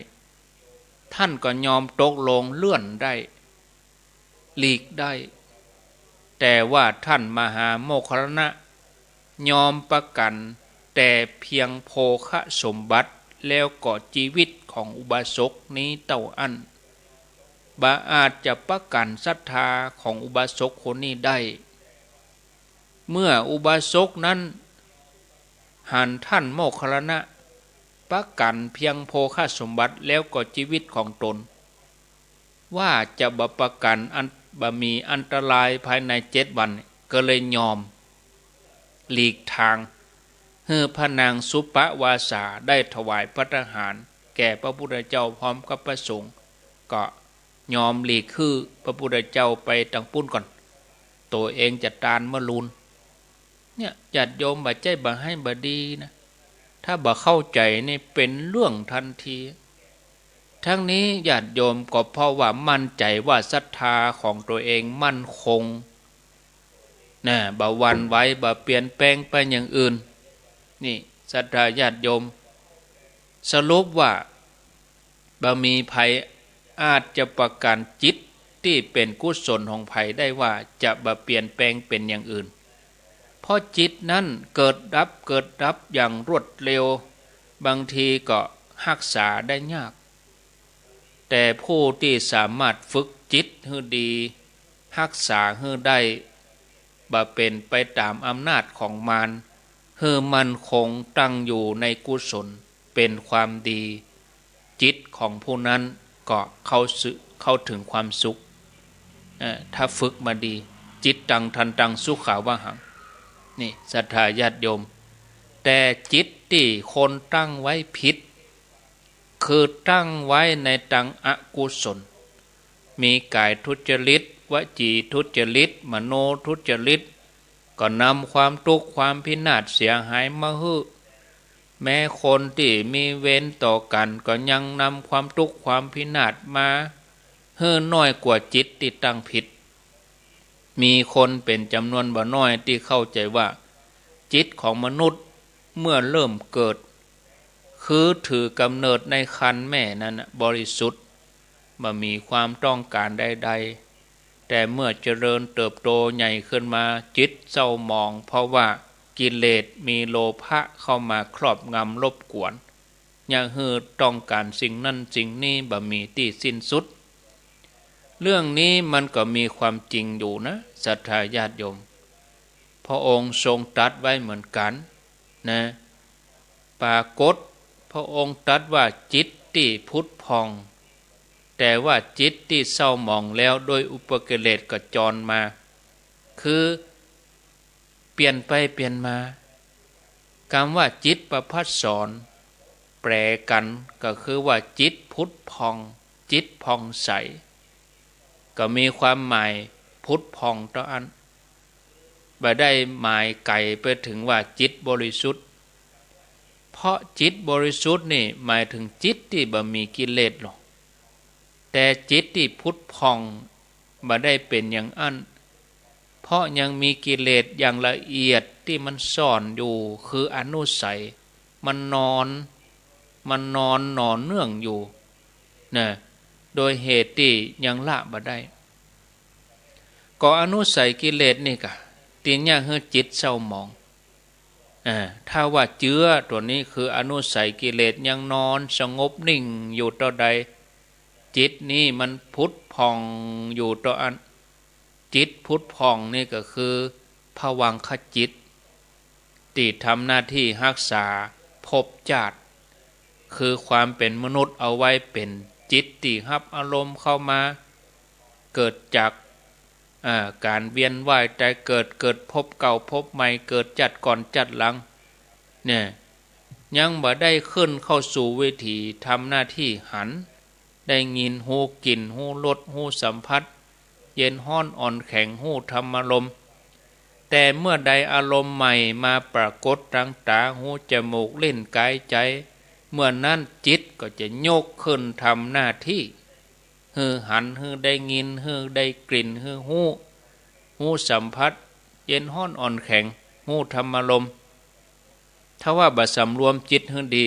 ท่านก็ยอมตกลงเลื่อนได้ หลีกได้ แต่ว่าท่านมหาโมคคัลลานะ ยอมประกั๋นแต่เพียงโภคสมบัติ แล้วก็จีวิตของอุบาสกนี้เต้าอั้น บ่อาจจะประกั๋นศรัทธาของอุบาสกคนนี้ได้ เมื่ออุบาสกนั้นหันท่านโมคคัลลานะประกั๋นเพียงโภคสมบัติแล้วก็จีวิตของตน ว่าจะบ่ประกั๋นอัน บ่มีอันตรายภายในเจ็ดวัน ก็เลยยอมหลีกทาง หื้อพระนางสุปปาวาสาได้ถวายภัตตาหารแก่พระพุทธเจ้าพร้อมกับพระสงฆ์ ก็ยอมหลีกหื้อพระพุทธเจ้าไปตางปู้นก่อน ตั๋วเองจะตานเมื่อลูน เนี่ย ญาติโยม บ่ใจ้บ่าไห้บ่ดีนะ ถ้าบ่เข้าใจ๋นี่เป๋นเรื่องทันที ทั้งนี้ญาติโยมก็เพราะว่ามั่นใจ๋ว่าศรัทธาของตัวเองมั่นคง นะ บ่หวั่นไหว บ่เปลี่ยนแปลงไปอย่างอื่น นี่ศรัทธาญาติโยม สรุปว่าบ่มีใผอาจจะประกันจิตตี้เป๋นกุศลของใผได้ว่าจะบ่เปลี่ยนแปลงเป๋นอย่างอื่น เพราะจิตนั้นเกิดดับ เกิดดับอย่างรวดเร็ว บางทีก็ฮักษาได้ยาก แต่ผู้ตี้สามารถฝึกจิตหื้อดี ฮักษาหื้อได้ บ่เป๋นไปต๋ามอำนาจของมาร หื้อมั่นคงตั้งอยู่ในกุศล เป๋นความดี จิตของผู้นั้นก็เข้าสึ- เข้าเถิงความสุข เอ่อ ถ้าฝึกมาดี จิตตังทันตังสุขาวหัง นี่ศรัทธาญาติโยม แต่จิตตี้คนตั้งไว้ผิด คือตั้งไว้ในตางอกุศล มีก๋ายทุจริต วจีทุจริต มโนทุจริต ก็นำความตุ๊กข์ความพินาศเสียหายมาหื้อ แม้คนตี้มีเวรต่อกั๋นก็ยังนำความตุ๊กข์ความพินาศมาหื้อน้อยกว่าจิตตี้ตั้งผิด มีคนเป๋นจ๋ำนวนบ่น้อยตี้เข้าใจ๋ว่า จิตของมนุษย์เมื่อเริ่มเกิด คือถือกำเนิดในครรภ์แม่นั้นน่ะ บริสุทธิ์ บ่มีความต้องก๋านใดๆ แต่เมื่อเจริญเติบโตใหญ่ขึ้นมา จิตเศร้าหมอง เพราะว่ากิเลสมีโลภะเข้ามาครอบงำรบกวน เยียะหื้อต้องก๋านสิ่งนั้นสิ่งนี้บ่มีตี้สิ้นสุด เรื่องนี้มันก็มีความจริงอยู่นะ ศรัทธาญาติโยม พระองค์ทรงตรัสไว้เหมือนกั๋นนะ ปรากฏพระองค์ตรัสว่าจิตตี้ผุดผ่อง แต่ว่าจิตตี้เศร้าหมองแล้วโดยอุปกิเลสก็จรมา คือเปลี่ยนไปเปลี่ยนมา กำว่าจิตประภัสสร แปลกั๋นก็คือว่าจิตผุดผ่อง จิตผ่องใส ก็มีความหมายผุดผ่องเต้าอั้น บ่ได้หมายไก๋ไปเถิงว่าจิตบริสุทธิ์ เพราะจิตบริสุทธิ์นี่หมายเถิงจิตตี้บ่มีกิเลสหรอก แต่จิตตี้ผุดผ่องบ่ได้เป๋นอย่างอั้น เพราะยังมีกิเลสอย่างละเอียดตี้มันซ่อนอยู่ คืออนุสัย มันนอน มันนอนหน่อเนื่องอยู่นะ โดยเหตุตี้ยังละบ่ได้ ก็อนุสัยกิเลสนี่กะ ตี้เยียะหื้อจิตเศร้าหมอง อ่า ถ้าว่าเจื้อตั๋วนี้คืออนุสัยกิเลสยังนอนสงบนิ่งอยู่เต้าใด จิตนี้มันผุดผ่องอยู่เต้าอั้น จิตผุดผ่องนี่ก็คือภวังคจิต ตี้ทำหน้าตี้ฮักษาภพจาติ คือความเป๋นมนุษย์เอาไว้เป๋น จิตตี้ฮับอารมณ์เข้ามา เกิดจาก อ่า ก๋านเวียนว่ายต๋ายเกิด เกิดภพเก่าภพใหม่ เกิดจาติก่อนจาติหลัง เนี่ย ยังบ่ได้ขึ้นเข้าสู่วิถีทำหน้าตี้หัน ได้ยิน ฮู้กลิ่น ฮู้รส ฮู้สัมผัส เย็นฮ้อนอ่อนแข็ง ฮู้ธรรมารมณ์ แต่เมื่อใดอารมณ์ใหม่มาปรากฏตางต๋า หู จมูก ลิ้น ก๋าย ใจ๋ เมื่อนั้นจิตก็จะยกขึ้นทำหน้าตี้ หื้อหัน หื้อได้ยิน หื้อได้กลิ่น หื้อฮู้ ฮู้สัมผัส เย็นฮ้อนอ่อนแข็ง ฮู้ธรรมารมณ์ ถ้าว่าบ่สำรวมจิตหื้อดี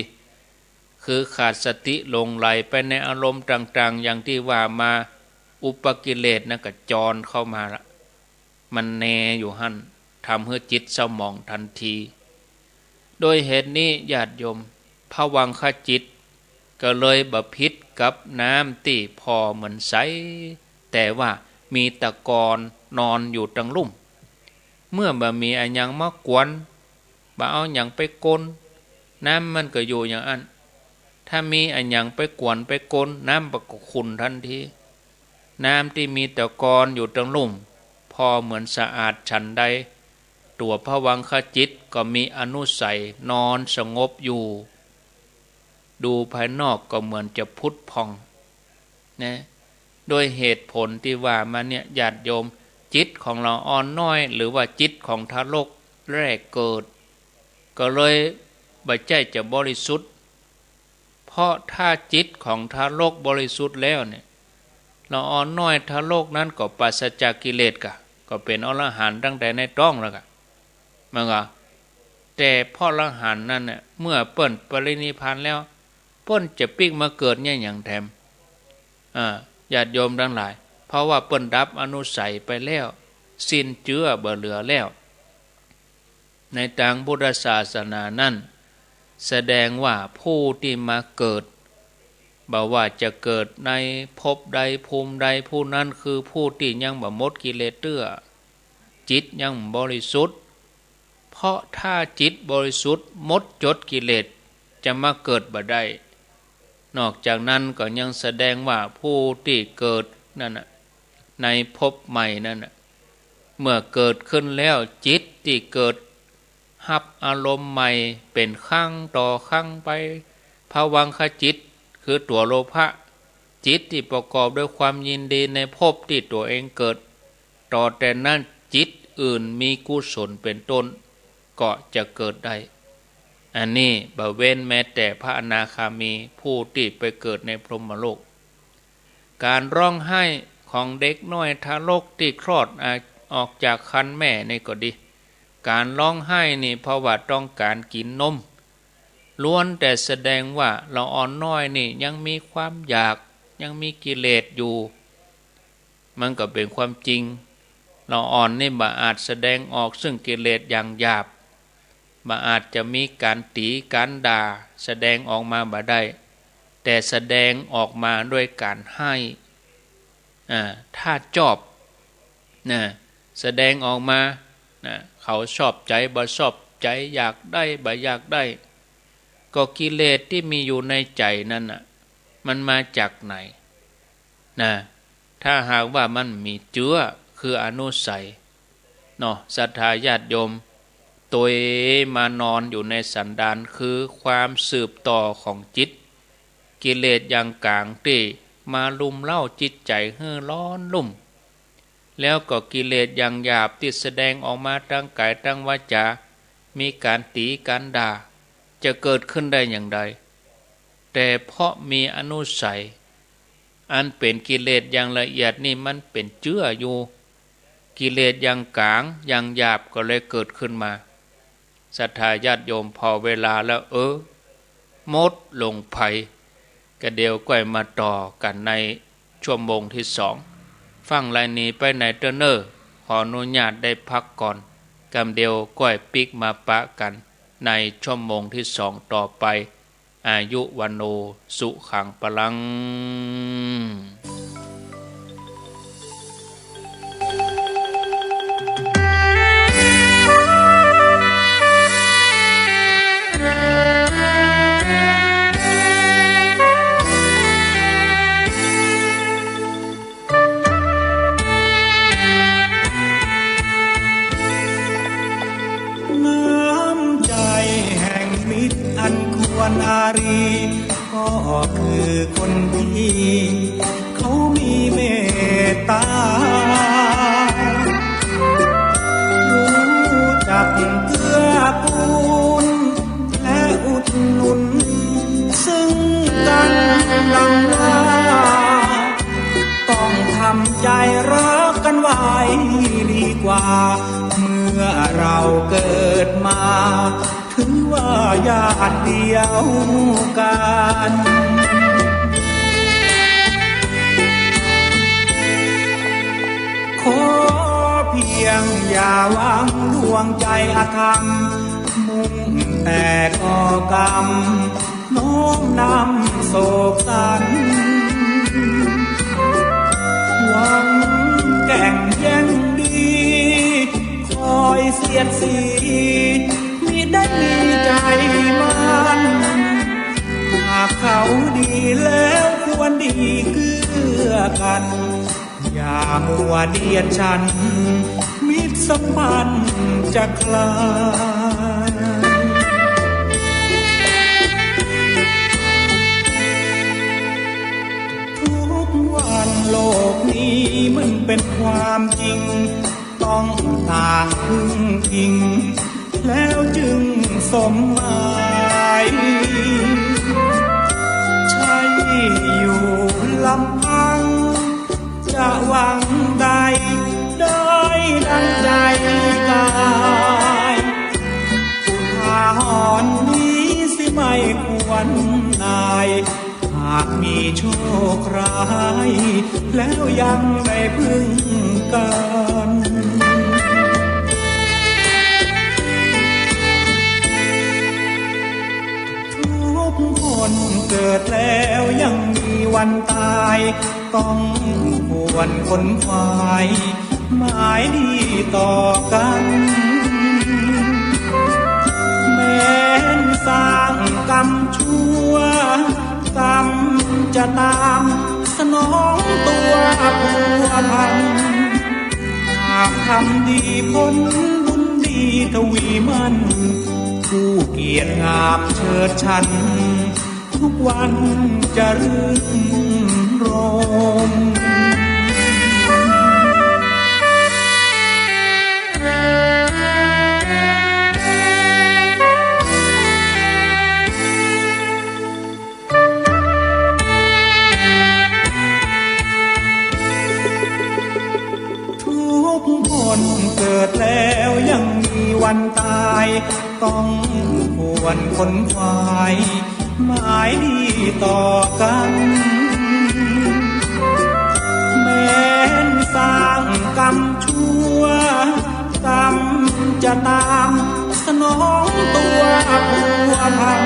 คือขาดสติหลงใหลไปในอารมณ์ต่างๆ อย่างตี้ว่ามา อุปกิเลสนั้นก็จรเข้ามาละ มันแนอยู่หั้น ทำหื้อจิตเศร้าหมองทันที โดยเหตุนี้ญาติโยม ภวังคจิตก็เลยบ่ผิดกับน้ำตี้ผ่อเหมือนใส แต่ว่ามีตะกอนนอนอยู่ตังลุ่ม เมื่อบ่มีอะหยังมากวน บ่เอาหยังไปกวน น้ำมันก็อยู่อย่างอั้น ถ้ามีอะหยังไปกวนไปกวน น้ำมันก็ขุ่นทันที น้ำตี้มีตะกอนอยู่ตังลุ่ม ผ่อเหมือนสะอาดฉันใด ตั๋วภวังคจิตก็มีอนุสัยนอนสงบอยู่ ดูภายนอกก็เหมือนจะผุดผ่อง นะ โดยเหตุผลตี้ว่ามาเนี่ย ญาติโยม จิตของเฮาอ่อนน้อย หรือว่าจิตของทารกแรกเกิด ก็เลยบ่ใจ้จะบริสุทธิ์ พ เพราะถ้าจิตของทารกบริสุทธิ์แล้วเนี่ย ละอ่อนน้อยทารกนั้นก็ปราศจากกิเลสกะ ก็เป๋นอรหันต์ตั้งแต่ในต๊องแล้วกะ มันก็ แต่พระอรหันต์นั้นเนี่ย เมื่อเปิ้นปรินิพพานแล้ว เปิ้นจะปิ๊กมาเกิดเนี่ยหยังแถม อ่า ญาติโยมตังหลาย เพราะว่าเปิ้นดับอนุสัยไปแล้ว สิ้นเจื้อบ่เหลือแล้ว ในตางพุทธศาสนานั้น แสดงว่าผู้ตี้มาเกิด บ่ว่าจะเกิดในภพใดภูมิใด ผู้นั้นคือผู้ตี้ยังบ่หมดกิเลสเตื้อ จิตยังบ่บริสุทธิ์ เพราะถ้าจิตบริสุทธิ์หมดจดกิเลส จะมาเกิดบ่ได้ นอกจากนั้นก็ยังแสดงว่าผู้ตี้เกิดนั่นน่ะ ในภพใหม่นั่นน่ะ เมื่อเกิดขึ้นแล้วจิตตี้เกิดฮับอารมณ์ใหม่เป๋นครั้งต่อครั้งไป ภวังคจิตคือตั๋วโลภะ จิตตี้ประกอบด้วยความยินดีในภพตี้ตั๋วเองเกิด ต่อแต่นั้นจิตอื่นมีกุศลเป๋นต้น ก็จะเกิดได้ อันนี้บ่เว้นแม้แต่พระอนาคามีผู้ตี้ไปเกิดในพรหมโลก ก๋านฮ้องไห้ของเด็กน้อยทารกตี้คลอดอา- ออกจากครรภ์แม่นี่ก็ดี ก๋านฮ้องไห้นี่เพราะว่าต้องก๋านกิ๋นนม ล้วนแต่แสดงว่าละอ่อนน้อยนี่ยังมีความอยาก ยังมีกิเลสอยู่ มันก็เป๋นความจริง ละอ่อนนี่บ่อาจแสดงออกซึ่งกิเลสอย่างหยาบ บ่อาจจะมีก๋านตี๋ก๋านด่าแสดงออกมาบ่ได้ แต่แสดงออกมาด้วยก๋านไห้ อ่า ถ้าจอบ นะ แสดงออกมา นะ เขาชอบใจ๋บ่ชอบใจ๋ อยากได้บ่อยากได้ ก็กิเลสตี้มีอยู่ในใจ๋นั้นน่ะ มันมาจากไหน นะ ถ้าหากว่ามันมีเจื้อ คืออนุสัย เนาะ ศรัทธาญาติโยม ตวยมานอนอยู่ในสันดาน คือความสืบต่อของจิต กิเลสอย่างก๋างตี้มารุมเร้าจิตใจ๋หื้อร้อนรุ่ม แล้วก็กิเลสอย่างหยาบตี้แสดงออกมาตางก๋ายตางวาจา มีก๋านตี๋ก๋านด่า จะเกิดขึ้นได้อย่างใด แต่เพราะมีอนุสัย อันเป๋นกิเลสอย่างละเอียดนี่มันเป๋นเจื้ออยู่ กิเลสอย่างก๋างอย่างหยาบก็เลยเกิดขึ้นมา ศรัทธาญาติโยม ผ่อเวลาแล้ว เออ หมดลงไป กะเดี๋ยวก้อยมาต่อกั๋นในชั่วโมงตี้สอง ฟังลายนี้ไปไหนเต๊อะเน่อ ขออนุญาตได้พักก่อน กำเดียวก้อยปิ๊กมาปะกั๋นในชั่วโมงตี้สองต่อไป อายุ วัณโณ สุขัง พลัง น้ำใจแห่งมิตรอันควรอารี ก็คือคนดี เขามีเมตตา รู้จักเกื้อกูล และอุดหนุนซึ่งกันและกัน ต้องทำใจรักกันไว้ดีกว่า เมื่อเราเกิดมา ถือว่าญาติเดียวกัน ขอเพียงอย่าวางดวงใจอธรรม มุ่งแต่ก่อกรรม น้อมนำโศกสัน หวังแก่งแย่งดี คอยเสียดสี มิได้มีใจมัน หากเขาดีแล้วควรดีเกื้อกัน อย่ามัวเดียดฉัน มิตรสัมพันธ์จะคลาย ทุกวันโลกนี้มันเป็นความจริง ต้องต่างพึ่งพิง แล้วจึงสมหมาย อยู่ลำพัง จะหวังได้ด้อยดังใจกาย อุทาหรณ์นี้สิไม่ควรอาย หากมีโชคร้าย แล้วยังได้พึ่งกัน ทุกคนเกิดแล้วยังมีวันตาย ต้องควรขนขวาย หมายดีต่อกัน แม้นสร้างกรรมชั่ว กรรมจะตามสนองตัวผัวพัน หากทำดีผลบุญดีทวีมั่น คู่เกียรติงามเชิดชัน ทุกวันจะรื่นรมย์ ทุกคนเกิดแล้วยังมีวันตาย ต้องควรขนขวาย หมายดีต่อกัน แม้นสร้างกรรมชั่ว กรรมจะตามสนองตัวผัวพัน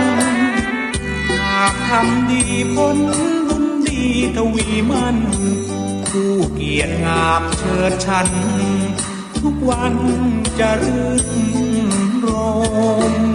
หากทำดีผลบุญดีทวีมั่น คู่เกียรติงามเชิดชัน ทุกวันจะรื่นรมย์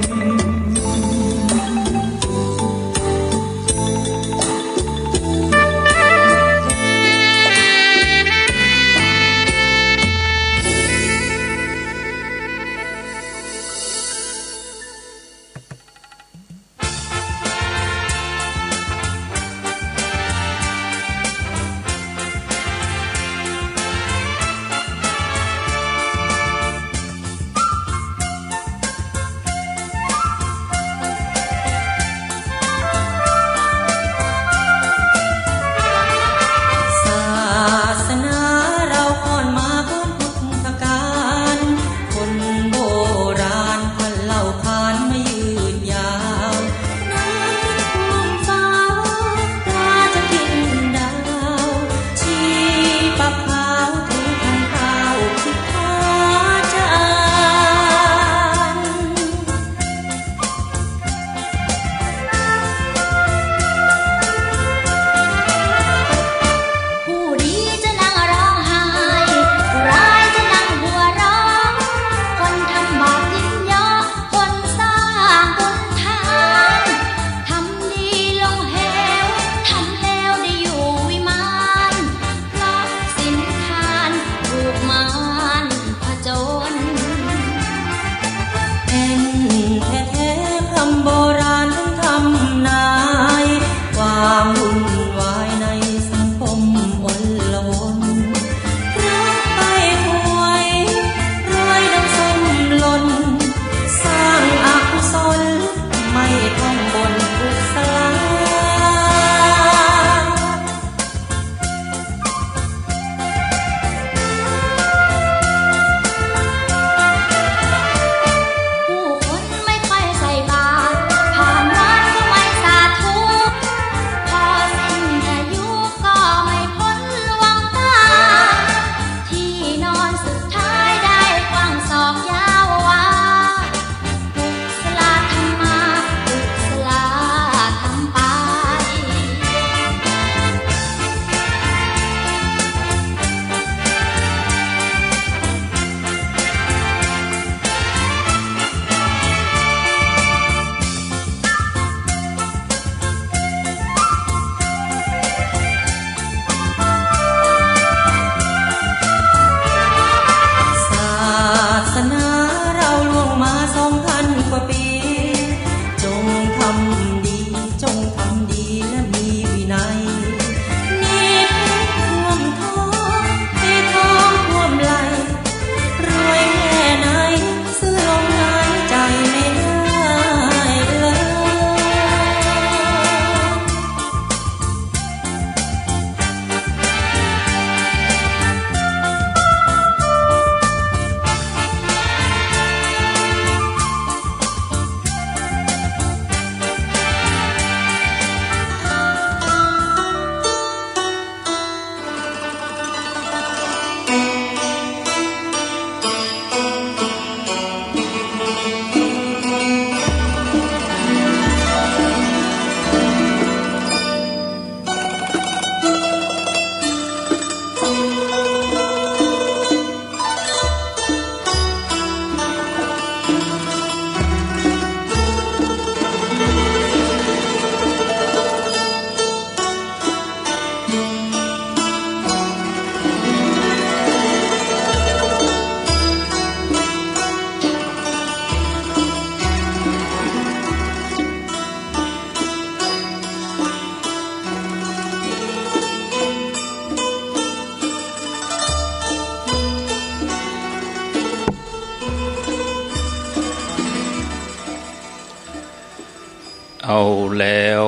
เอาแล้ว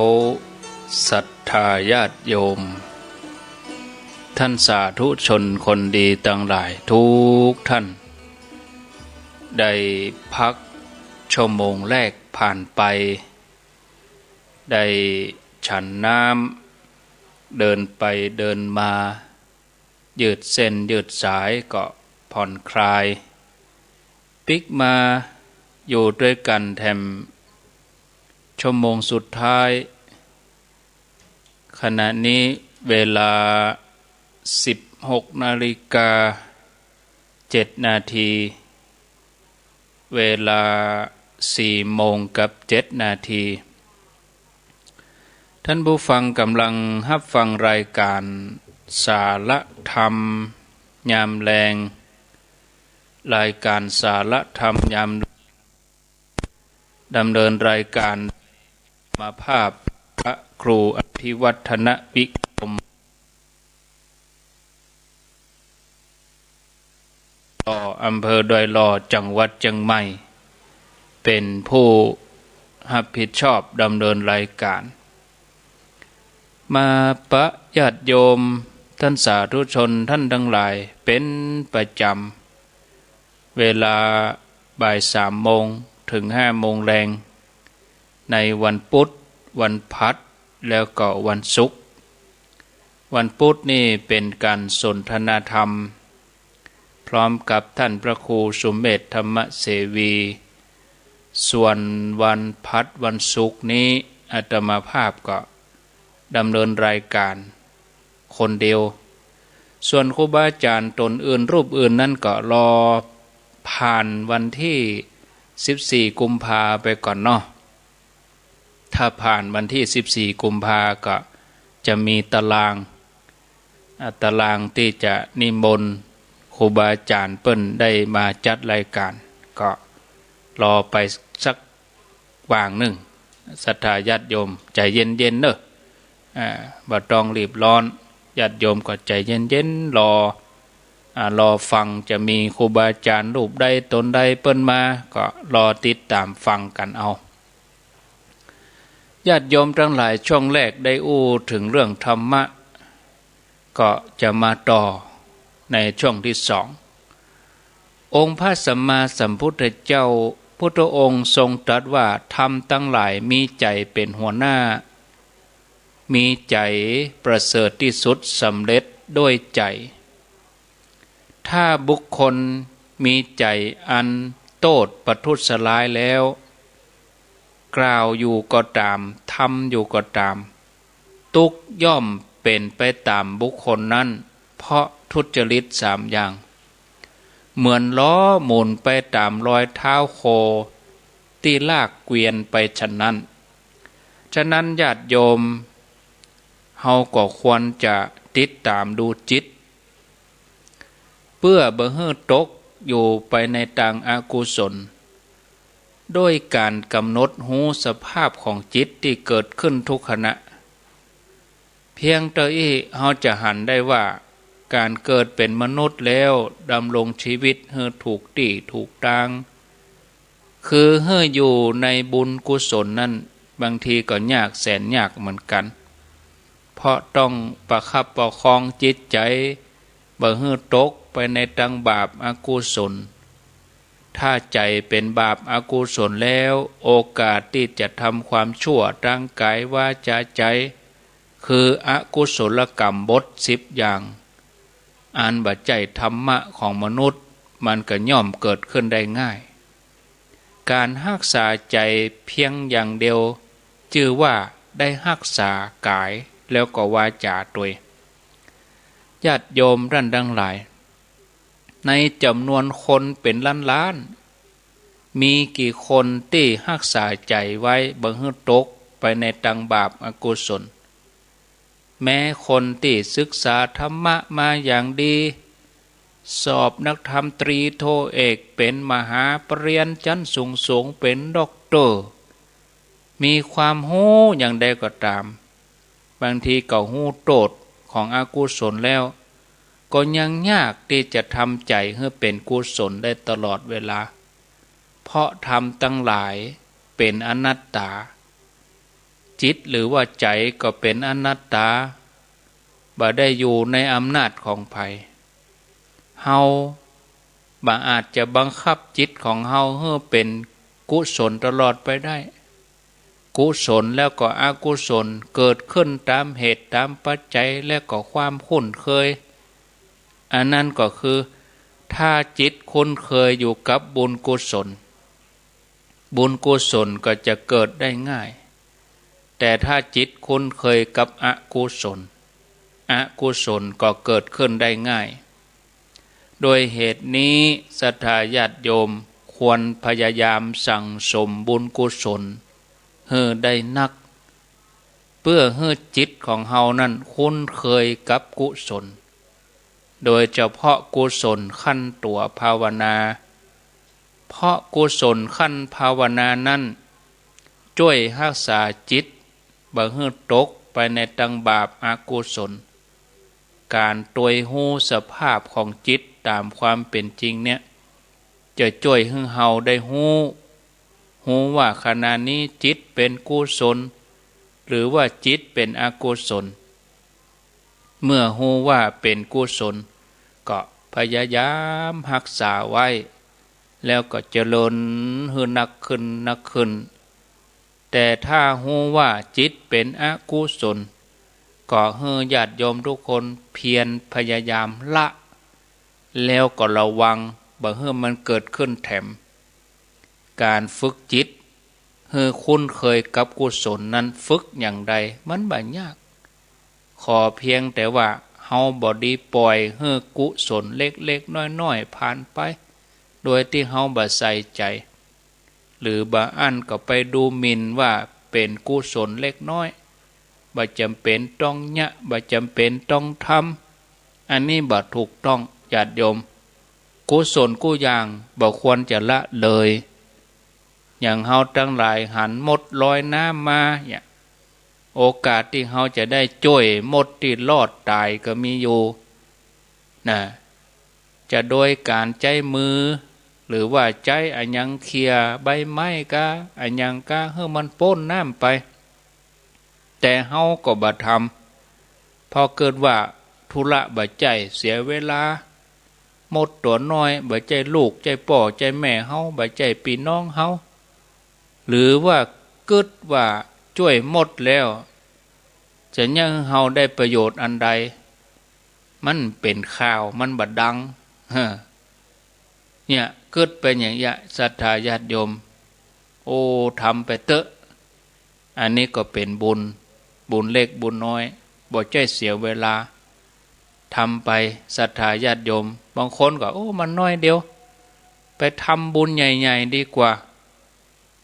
ศรัทธาญาติโยม ท่านสาธุชนคนดีตังหลายทุกท่าน ได้พักชั่วโมงแรกผ่านไป ได้ฉันน้ำ เดินไปเดินมา ยืดเส้นยืดสายก็ผ่อนคลาย ปิ๊กมาอยู่ตวยกั๋นแถมชั่วโมงสุดท้าย ขณะนี้เวลาสิบหกนาฬิกาเจ็ดนาที เวลาสี่โมงกับเจ็ดนาที ท่านผู้ฟังก่ำลังฮับฟังรายก๋านสาระธรรมยามแลง รายก๋านสาระธรรมยามแลง ดำเนินรายก๋านมาภาพพระครูอภิวัฒนวิกรม หล่อ อำเภอดอยหล่อ จังหวัดเจียงใหม่ เป๋นผู้ฮับผิดชอบดำเนินรายก๋าน มาปะญาติโยมท่านสาธุชนท่านตังหลายเป๋นประจ๋ำ เวลาบ่ายสามโมงเถิงห้าโมงแลง ในวันปุ๊ด วันพหัส แล้วก็วันศุกร์ วันปุ๊ดนี่เป๋นก๋านสนทนาธรรม พร้อมกับท่านพระครูสุเมธธรรมเสวี ส่วนวันพหัส วันศุกร์นี้อาตมาภาพก็ดำเนินรายก๋านคนเดียว ส่วนครูบาอาจ๋ารย์ต๋นอื่นรูปอื่นนั้นก็รอผ่านวันตี้สิบสี่กุมภาไปก่อนเนาะ ถ้าผ่านวันตี้สิบสี่กุมภาก็จะมีตาราง อ่า ตารางตี้จะนิมนต์ครูบาอาจ๋ารย์เปิ้นได้มาจัดรายก๋าน ก็รอไปสักหว่างนึ่ง ศรัทธาญาติโยมใจ๋เย็นๆ เนาะ อ่า บ่ต้องรีบร้อน ญาติโยมก็ใจ๋เย็นๆ รอ อ่า รอฟัง จะมีครูบาอาจ๋ารย์รูปใดต๋นใดเปิ้นมา ก็รอติดต๋ามฟังกั๋นเอา ญาติโยมตังหลาย ช่วงแรกได้อู้เถิงเรื่องธรรมะ ก็จะมาต่อในช่วงตี้สอง องค์พระสัมมาสัมพุทธเจ้า พุทธองค์ทรงตรัสว่า ธรรมตังหลายมีใจ๋เป๋นหัวหน้า มีใจ๋ประเสริฐตี้สุด สำเร็จด้วยใจ๋ ถ้าบุคคลมีใจ๋อันโต้ษประทุษร้ายแล้ว กล่าวอยู่ก็ต๋าม ทำอยู่ก็ต๋าม ตุ๊กข์ย่อมเป๋นไปต๋ามบุคคลนั้น เพราะทุจริตสามอย่าง เหมือนล้อหมุนไปต๋ามรอยเท้าโคตี้ลากเกวียนไปฉันนั้น ฉะนั้นญาติโยม เฮาก็ควรจะติดต๋ามดูจิต เปื้อบ่หื้อตกอยู่ไปในตางอกุศล โดยก๋านก๋ำหนดฮู้สภาพของจิตตี้เกิดขึ้นทุกขณะ เพียงเต้าอี้เฮาจะหันได้ว่า ก๋านเกิดเป๋นมนุษย์แล้วดำรงชีวิตหื้อถูกตี้ถูกตาง คือหื้ออยู่ในบุญกุศลนั้น บางทีก็ยากแสนยากเหมือนกั๋น เพราะต้องประคับประคองจิตใจ๋ บ่หื้อตกไปในตางบาปอกุศล ถ้าใจ๋เป๋นบาปอกุศลแล้ว โอกาสตี้จะทำความชั่วตางก๋ายวาจ๋าใจ๋ คืออกุศลกรรมบทสิบอย่าง อันบ่ใจ้ธรรมะของมนุษย์ มันก็ย่อมเกิดขึ้นได้ง่าย ก๋านฮักษาใจ๋เพียงอย่างเดียว จื้อว่าได้ฮักษาก๋ายแล้วก็วาจ๋าตวย ญาติโยมต้านตังหลาย ในจ๋ำนวนคนเป๋นล้านๆ มีกี่คนตี้ฮักษาใจ๋ไว้บ่หื้อตกไปในตางบาปอกุศล แม้คนตี้ศึกษาธรรมะมาอย่างดี สอบนักธรรมตรีโทเอก เป๋นมหาปริญญาชั้นสูงๆ เป๋นด็อกเตอร์ มีความฮู้อย่างใดก็ต๋าม บางทีก็ฮู้โต้ษของอกุศลแล้ว ก็ยังยากตี้จะทำใจ๋หื้อเป๋นกุศลได้ตลอดเวลา เพราะธรรมตังหลายเป๋นอนัตตา จิตหรือว่าใจ๋ก็เป๋นอนัตตา บ่ได้อยู่ในอำนาจของใผ เฮาบ่อาจจะบังคับจิตของเฮาหื้อเป๋นกุศลตลอดไปได้ กุศลแล้วก็อกุศลเกิดขึ้นต๋ามเหตุต๋ามปัจจัยและก็ความคุ้นเคย อันนั้นก็คือ ถ้าจิตคุ้นเคยอยู่กับบุญกุศล บุญกุศลก็จะเกิดได้ง่าย แต่ถ้าจิตคุ้นเคยกับอกุศล อกุศลก็เกิดขึ้นได้ง่าย ด้วยเหตุนี้ศรัทธาญาติโยมควรพยายามสั่งสมบุญกุศลหื้อได้นัก เปื้อหื้อจิตของเฮานั้นคุ้นเคยกับกุศล โดยเฉพาะกุศลขั้นตั๋วภาวนา เพราะกุศลขั้นภาวนานั้นจ้วยฮักษาจิตบ่หื้อตกไปในตางบาปอกุศล ก๋านตวยฮู้สภาพของจิตต๋ามความเป๋นจริงเนี่ย จะจ้วยหื้อเฮาได้ฮู้ ฮู้ว่าขณะนี้จิตเป๋นกุศล หรือว่าจิตเป๋นอกุศล เมื่อฮู้ว่าเป๋นกุศล ก็พยายามฮักษาไว้ แล้วก็เจริญหื้อนักขึ้นนักขึ้น แต่ถ้าฮู้ว่าจิตเป๋นอกุศล ก็หื้อญาติโยมทุกคนเพียรพยายามละ แล้วก็ระวังบ่หื้อมันเกิดขึ้นแถม ก๋านฝึกจิตหื้อคุ้นเคยกับกุศลนั้นฝึกอย่างใด มันบ่ยาก ขอเพียงแต่ว่าเฮาบ่ดีป่อยหื้อกุศลเล็กๆ น้อยๆ ผ่านไป โดยตี้เฮาบ่ใส่ใจ๋ หรือบ่อั้นก็ไปดูหมิ่นว่าเป๋นกุศลเล็กน้อย บ่จ๋ำเป๋นต้องเยียะ บ่จ๋ำเป๋นต้องทำ อันนี้บ่ถูกต้อง ญาติโยม กุศลกู้อย่างบ่ควรจะละเลย อย่างเฮาตังหลายหันมดลอยน้ำมาเนี่ย โอกาสตี้เฮาจะได้จ้วยมดตี้รอดต๋ายก็มีอยู่นะ จะโดยก๋านใจ๊มือ หรือว่าใจ๊อะหยังเขี่ยใบไม้กา อะหยังกา หื้อมันป๊นน้ำไป แต่เฮาก็บ่ทำ เพราะกึ๊ดว่าธุระบ่ใจ้ เสียเวลา มดตั๋วน้อย บ่ใจ้ลูกใจ้ป้อใจ้แม่เฮา บ่ใจ้ปี้น้องเฮา หรือว่ากึ๊ดว่าจ้วยมดแล้ว จะเยียะหื้อเฮาได้ประโยชน์อันใด มันเป๋นข่าว มันบ่ดัง เฮ้อ เนี่ย กึ๊ดเป๋นอย่างเยียะ ศรัทธาญาติโยม โอ้ ทำไปเต๊อะ อันนี้ก็เป๋นบุญ บุญเล็กบุญน้อย บ่ใจ้เสียเวลา ทำไป ศรัทธาญาติโยม บางคนก็ โอ้ มันน้อยเดียว ไปทำบุญใหญ่ๆ ดีกว่า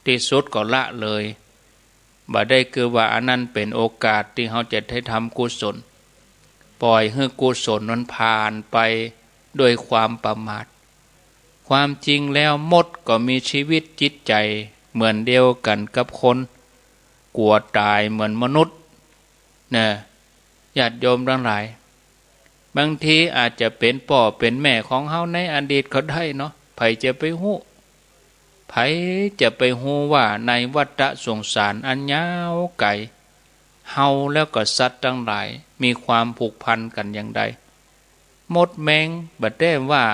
ตี้สุดก็ละเลย บ่ได้กึ๊ดว่าอันนั้นเป๋นโอกาสตี้เฮาจะได้ทำกุศล ป่อยหื้อกุศลนั้นผ่านไปด้วยความประมาท ความจริงแล้วมดก็มีชีวิตจิตใจ๋เหมือนเดียวกั๋นกับคน กั๋วต๋ายเหมือนมนุษย์ นะ ญาติโยมตังหลาย บางทีอาจจะเป๋นป้อเป๋นแม่ของเฮาในอดีตก็ได้เนาะ ใผจะไปฮู้ ใผจะไปฮู้ว่าในวัฏสงสารอันยาวไก๋ เฮาแล้วก็สัตว์ตังหลายมีความผูกพันกั๋นอย่างใด มดแมงบ่แต้ว่า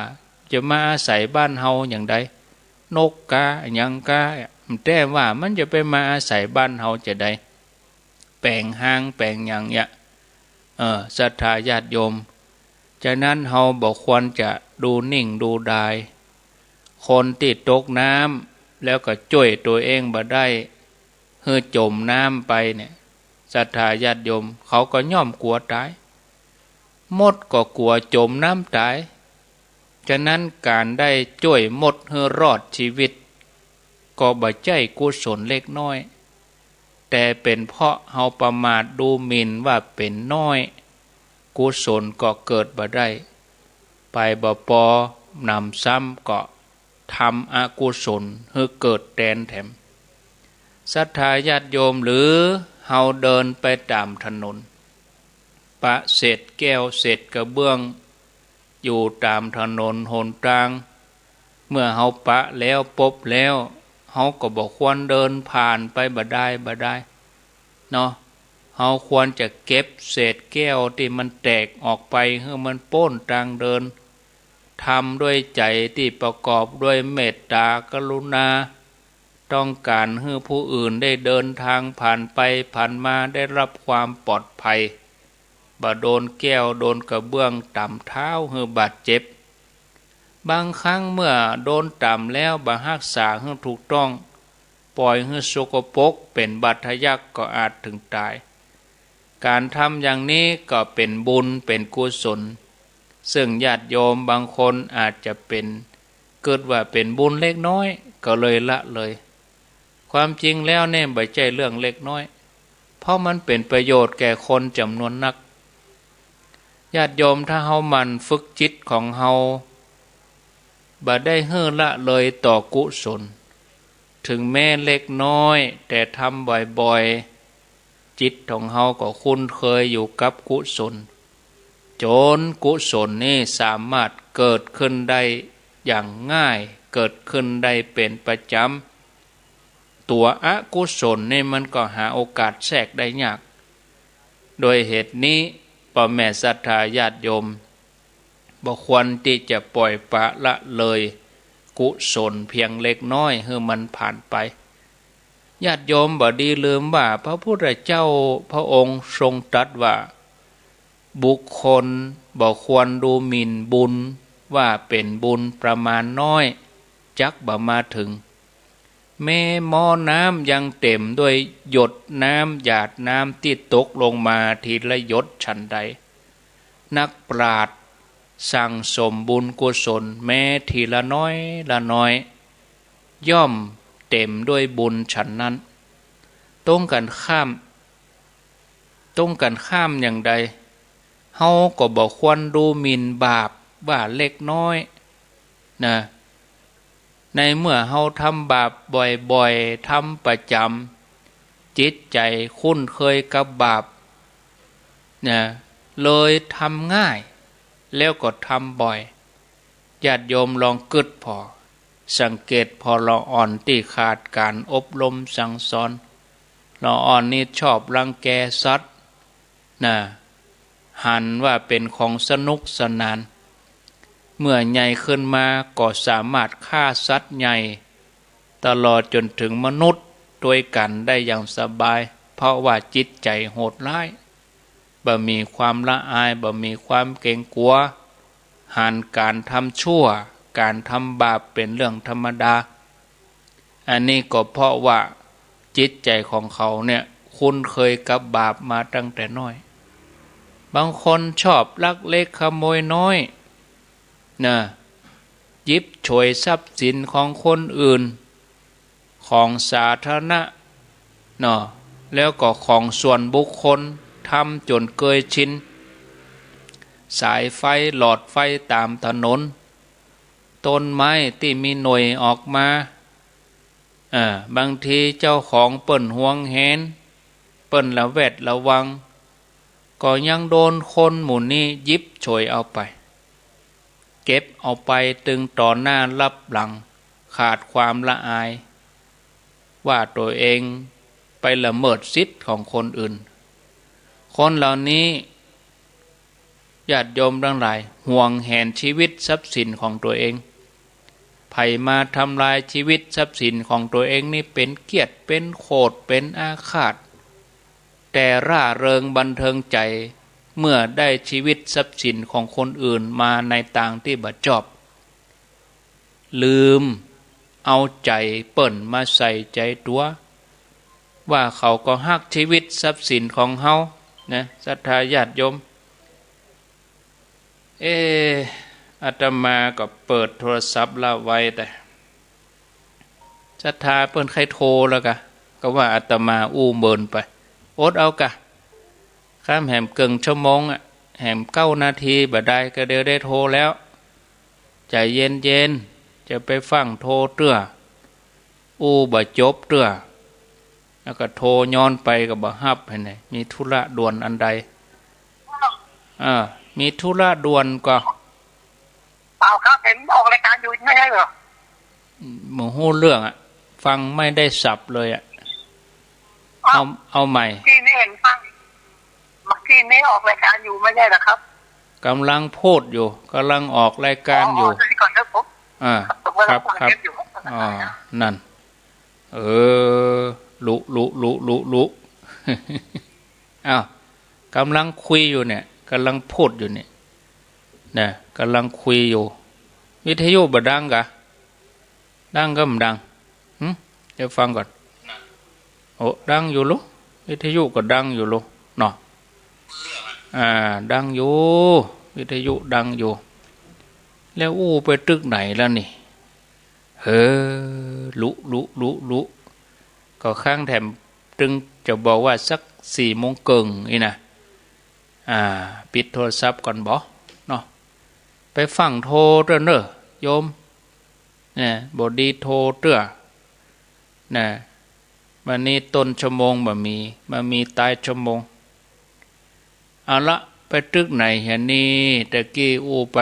จะมาอาศัยบ้านเฮาอย่างใด นกกาอะหยังกา บ่แต้ว่ามันจะไปมาอาศัยบ้านเฮาจะใด แป๋งฮางแป๋งหยังเนี่ย เออ ศรัทธาญาติโยม ฉะนั้นเฮาบ่ควรจะดูนิ่งดูดาย คนตี้ตกน้ำแล้วก็จ้วยตั๋วเองบ่ได้ หื้อจ๋มน้ำไปเนี่ย ศรัทธาญาติโยม เขาก็ย่อมกั๋วต๋าย มดก็กั๋วจ๋มน้ำต๋าย ฉะนั้นก๋านได้จ้วยมดหื้อรอดชีวิต ก็บ่ใจ้กุศลเล็กน้อย แต่เป๋นเพราะเฮาประมาทดูหมิ่นว่าเป๋นน้อย กุศลก็เกิดบ่ได้ ไปบ่ปอ หนำซ้ำก็ทำอกุศลหื้อเกิดแตนแถม ศรัทธาญาติโยม หรือเฮาเดินไปต๋ามถนน ปะเศษแก้วเศษกระเบื้อง อยู่ต๋ามถนนหนตาง เมื่อเฮาปะแล้วปบแล้ว เฮาก็บ่ควรเดินผ่านไปบ่ดายบ่ดาย เนาะ เฮาควรจะเก็บเศษแก้วตี้มันแตกออกไปหื้อมันป๊นตางเดิน ทำด้วยใจ๋ตี้ประกอบด้วยเมตต๋ากรุณา ต้องก๋านหื้อผู้อื่นได้เดินตางผ่านไปผ่านมาได้ฮับความปลอดภัย บ่โดนแก้วโดนกระเบื้องต่ำเท้าหื้อบาดเจ็บ บางครั้งเมื่อโดนต่ำแล้วบ่ฮักษาหื้อถูกต้อง ป่อยหื้อสกปรกเป๋นบาดทะยักก็อาจเถิงต๋าย ก๋านทำอย่างนี้ก็เป๋นบุญเป๋นกุศล ซึ่งญาติโยมบางคนอาจจะเป๋น กึ๊ดว่าเป๋นบุญเล็กน้อยก็เลยละเลย ความจริงแล้วเนี่ยบ่ใจ้เรื่องเล็กน้อย เพราะมันเป๋นประโยชน์แก่คนจ๋ำนวนนัก ญาติโยม ถ้าเฮาหมั่นฝึกจิตของเฮา บ่ได้หื้อละเลยต่อกุศล เถิงแม้เล็กน้อย แต่ทำบ่อยๆ จิตของเฮาก็คุ้นเคยอยู่กับกุศล จ๋นกุศลนี่สามารถเกิดขึ้นได้อย่างง่าย เกิดขึ้นได้เป๋นประจ๋ำ ตั๋วอกุศลนี่มันก็หาโอกาสแทรกได้ยาก ด้วยเหตุนี้ ป้อแม่ศรัทธาญาติโยม บ่ควรตี้จะป่อยปละละเลยกุศลเพียงเล็กน้อยหื้อมันผ่านไป ญาติโยมบ่ดีลืมว่าพระพุทธเจ้าพระองค์ทรงตรัสว่า บุคคลบ่ควรดูหมิ่นบุญว่าเป๋นบุญประมาณน้อย จักบ่มาเถิง แม้หม้อน้ำยังเต็มด้วยหยดน้ำหยาดน้ำตี้ตกลงมาทีละหยดฉันใด นักปราชญ์สั่งสมบุญกุศลแม้ทีละน้อยละน้อย ย่อมเต็มด้วยบุญฉันนั้น ตรงกันข้าม ตรงกันข้ามอย่างใด เฮาก็บ่ควรดูหมิ่นบาปว่าเล็กน้อยนะ ในเมื่อเฮาทำบาปบ่อยๆ ทำประจ๋ำ จิตใจ๋คุ้นเคยกับบาปนะ เลยทำง่าย แล้วก็ทำบ่อย ญาติโยมลองกึ๊ดผ่อ สังเกตผ่อละอ่อนตี้ขาดก๋านอบรมสั่งสอน ละอ่อนนี่ชอบรังแกสัตว์นะ หันว่าเป๋นของสนุกสนาน เมื่อใหญ่ขึ้นมาก็สามารถฆ่าสัตว์ใหญ่ ตลอดจ๋นเถิงมนุษย์ตวยกั๋นได้อย่างสบาย เพราะว่าจิตใจ๋โหดร้าย บ่มีความละอาย บ่มีความเกรงกั๋ว หันก๋านทำชั่ว ก๋านทำบาปเป๋นเรื่องธรรมดา อันนี้ก็เพราะว่าจิตใจ๋ของเขาเนี่ยคุ้นเคยกับบาปมาตั้งแต่น้อย บางคนชอบลักเล็กขโมยน้อยนะ หยิบฉวยทรัพย์สินของคนอื่น ของสาธารณะเนาะ แล้วก็ของส่วนบุคคล ทำจ๋นเกยชิน สายไฟ หลอดไฟต๋ามถนน ต้นไม้ตี้มีหน่วยออกมา เออ บางทีเจ้าของเปิ้นหวงแหน เปิ้นระแวดระวัง ก็ยังโดนคนหมู่นี้หยิบฉวยเอาไป เก็บเอาไปตึงต่อหน้าลับหลัง ขาดความละอาย ว่าตั๋วเองไปละเมิดสิทธิ์ของคนอื่น คนเหล่านี้ ญาติโยมตังหลาย หวงแหนชีวิตทรัพย์สินของตั๋วเอง ใผมาทำลายชีวิตทรัพย์สินของตั๋วเองนี่เป๋นเคียด เป๋นโขด เป๋นอาฆาต แต่ร่าเริงบันเทิงใจ๋ เมื่อได้ชีวิตทรัพย์สินของคนอื่นมาในตางตี้บ่จอบ ลืมเอาใจ๋เปิ้นมาใส่ใจ๋ตั๋ว ว่าเขาก็ฮักชีวิตทรัพย์สินของเฮานะ ศรัทธาญาติโยม เอ๊ะ อาตมาก็เปิดโทรศัพท์ละไว้แต่ ศรัทธาเปิ้นใค่โทรแล้วกะ ก็ว่าอาตมาอู้เมินไป อดเอากะ ข้ามแหมเกิ่งชั่วโมงอะ แหมเก้านาทีบ่ได้ ก็เดี๋ยวได้โทรแล้ว ใจ๋เย็นๆ จะไปฟั่งโทรเตื้อ อู้บ่จบเตื้อ แล้วก็โทรย้อนไปก็บ่ฮับ หันไหน มีธุระด่วนอันใด อ่า มีธุระด่วนก็ เปล่าครับ เห็นออกรายการอยู่ไม่ใช่เหรอ บ่ฮู้เรื่องอะ ฟังไม่ได้สับเลยอะ เอา เอา เอาใหม่ ที่ นี่ออกรายการอยู่ไม่ใช่เหรอครับ กำลังพูดอยู่ กำลังออกรายการอยู่ อ๋อ สวัสดีก่อนครับผม อ่า ครับ ผมกำลัง ครับ ฟัง ครับ เทปอยู่ครับ อ๋อ นั่น เออ ลุ ลุ ลุ ลุ ลุ อ้าว กำลังคุยอยู่เนี่ย กำลังพูดอยู่เนี่ย นะ กำลังคุยอยู่ วิทยุบ่ดังกะ ดังกะบ่ดัง หึ เดี๋ยวฟังก่อน โอ้ ดังอยู่ลุ วิทยุก็ดังอยู่ลุ เนาะ อ่า ดังอยู่ วิทยุดังอยู่ แล้วอู้ไปตึกไหนแล้วนี่ เฮ้อ ลุ ลุ ลุ ลุ ก็ข้างแถมตึงจะบอกว่าสักสี่โมงเกิ่งนี่นะ อ่า ปิดโทรศัพท์ก่อนบ่ เนาะ ไปฟั่งโทรเตื้อเน่อ โยม เนี่ย บ่ดีโทรเตื้อ นะ วันนี้ต้นชั่วโมงบ่มี มามีตายชั่วโมง เอาละ ไปตึกไหนเหียนี่ ตะกี้อู้ไป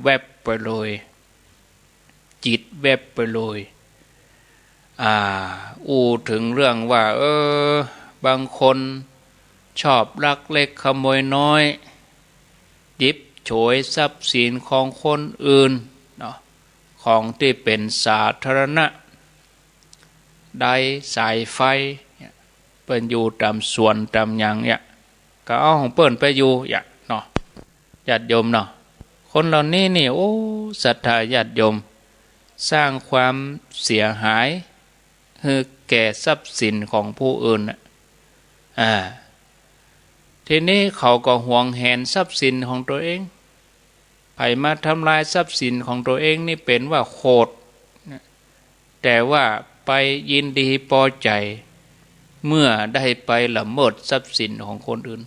แวบไปเลย จิตแวบไปเลย อ่า อู้ถึงเรื่องว่า เออ บางคนชอบลักเล็กขโมยน้อย หยิบฉวยทรัพย์สินของคนอื่น เนาะ ของตี้เป๋นสาธารณะ ไดร์สายไฟ เนี่ย เปิ้นอยู่ต๋ามสวนต๋ามหยังเนี่ย ก็เอาของเปิ้นไปอยู่เนี่ย เนาะ ญาติโยมเนาะ คนเหล่านี้นี่ โอ้ ศรัทธาญาติโยม สร้างความเสียหายหื้อแก่ทรัพย์สินของผู้อื่นน่ะ อ่า ทีนี้เขาก็หวงแหนทรัพย์สินของตัวเอง ใผมาทำลายทรัพย์สินของตัวเองนี่เป๋นว่าโขด แต่ว่าไปยินดีปอใจ๋ เมื่อได้ไปละเมิดทรัพย์สินของคนอื่น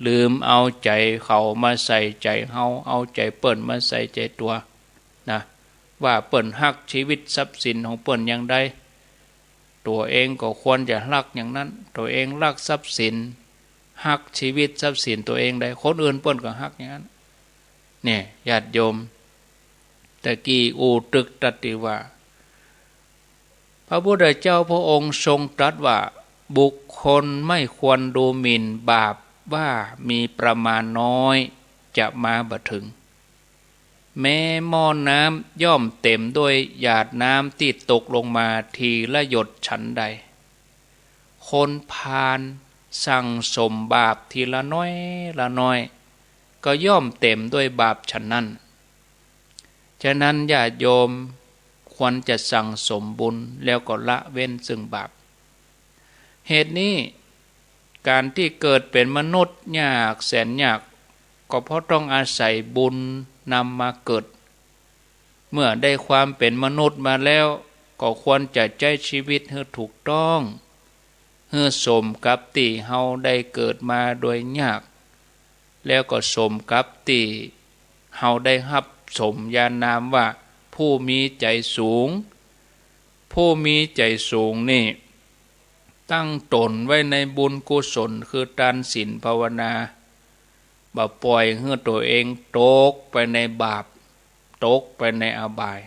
ลืมเอาใจ๋เขามาใส่ใจ๋เฮา เอาใจ๋เปิ้นมาใส่ใจ๋ตั๋ว นะ ว่าเปิ้นฮักชีวิตทรัพย์สินของเปิ้นอย่างใด ตั๋วเองก็ควรจะฮักอย่างนั้น ตั๋วเองฮักทรัพย์สิน ฮักชีวิตทรัพย์สินตั๋วเองใด คนอื่นเปิ้นก็ฮักอย่างนั้น เนี่ย ญาติโยม ตะกี้อู้ตึกตั๊ดตี้ว่า พระพุทธเจ้าพระองค์ทรงตรัสว่า บุคคลไม่ควรดูหมิ่นบาปว่ามีประมาณน้อย จะมาบ่ถึง แม้หม้อน้ำย่อมเต็มด้วยหยาดน้ำที่ตกลงมาทีละหยดฉันใด คนพาลสั่งสมบาปทีละน้อยละน้อย ก็ย่อมเต็มด้วยบาปฉันนั้น ฉะนั้นญาติโยมควรจะสั่งสมบุญแล้วก็ละเว้นซึ่งบาป เหตุนี้ ก๋านตี้เกิดเป๋นมนุษย์ยากแสนยาก ก็เพราะต้องอาศัยบุญนำมาเกิด เมื่อได้ความเป๋นมนุษย์มาแล้ว ก็ควรจะใจ๊ชีวิตหื้อถูกต้อง หื้อสมกับตี้เฮาได้เกิดมาโดยยาก แล้วก็สมกับตี้เฮาได้ฮับสมญานามว่าผู้มีใจ๋สูง ผู้มีใจ๋สูงนี่ ตั้งต๋นไว้ในบุญกุศล คือตานศีลภาวนา บ่ป่อยหื้อตั๋วเองตกไปในบาป ตกไปในอบาย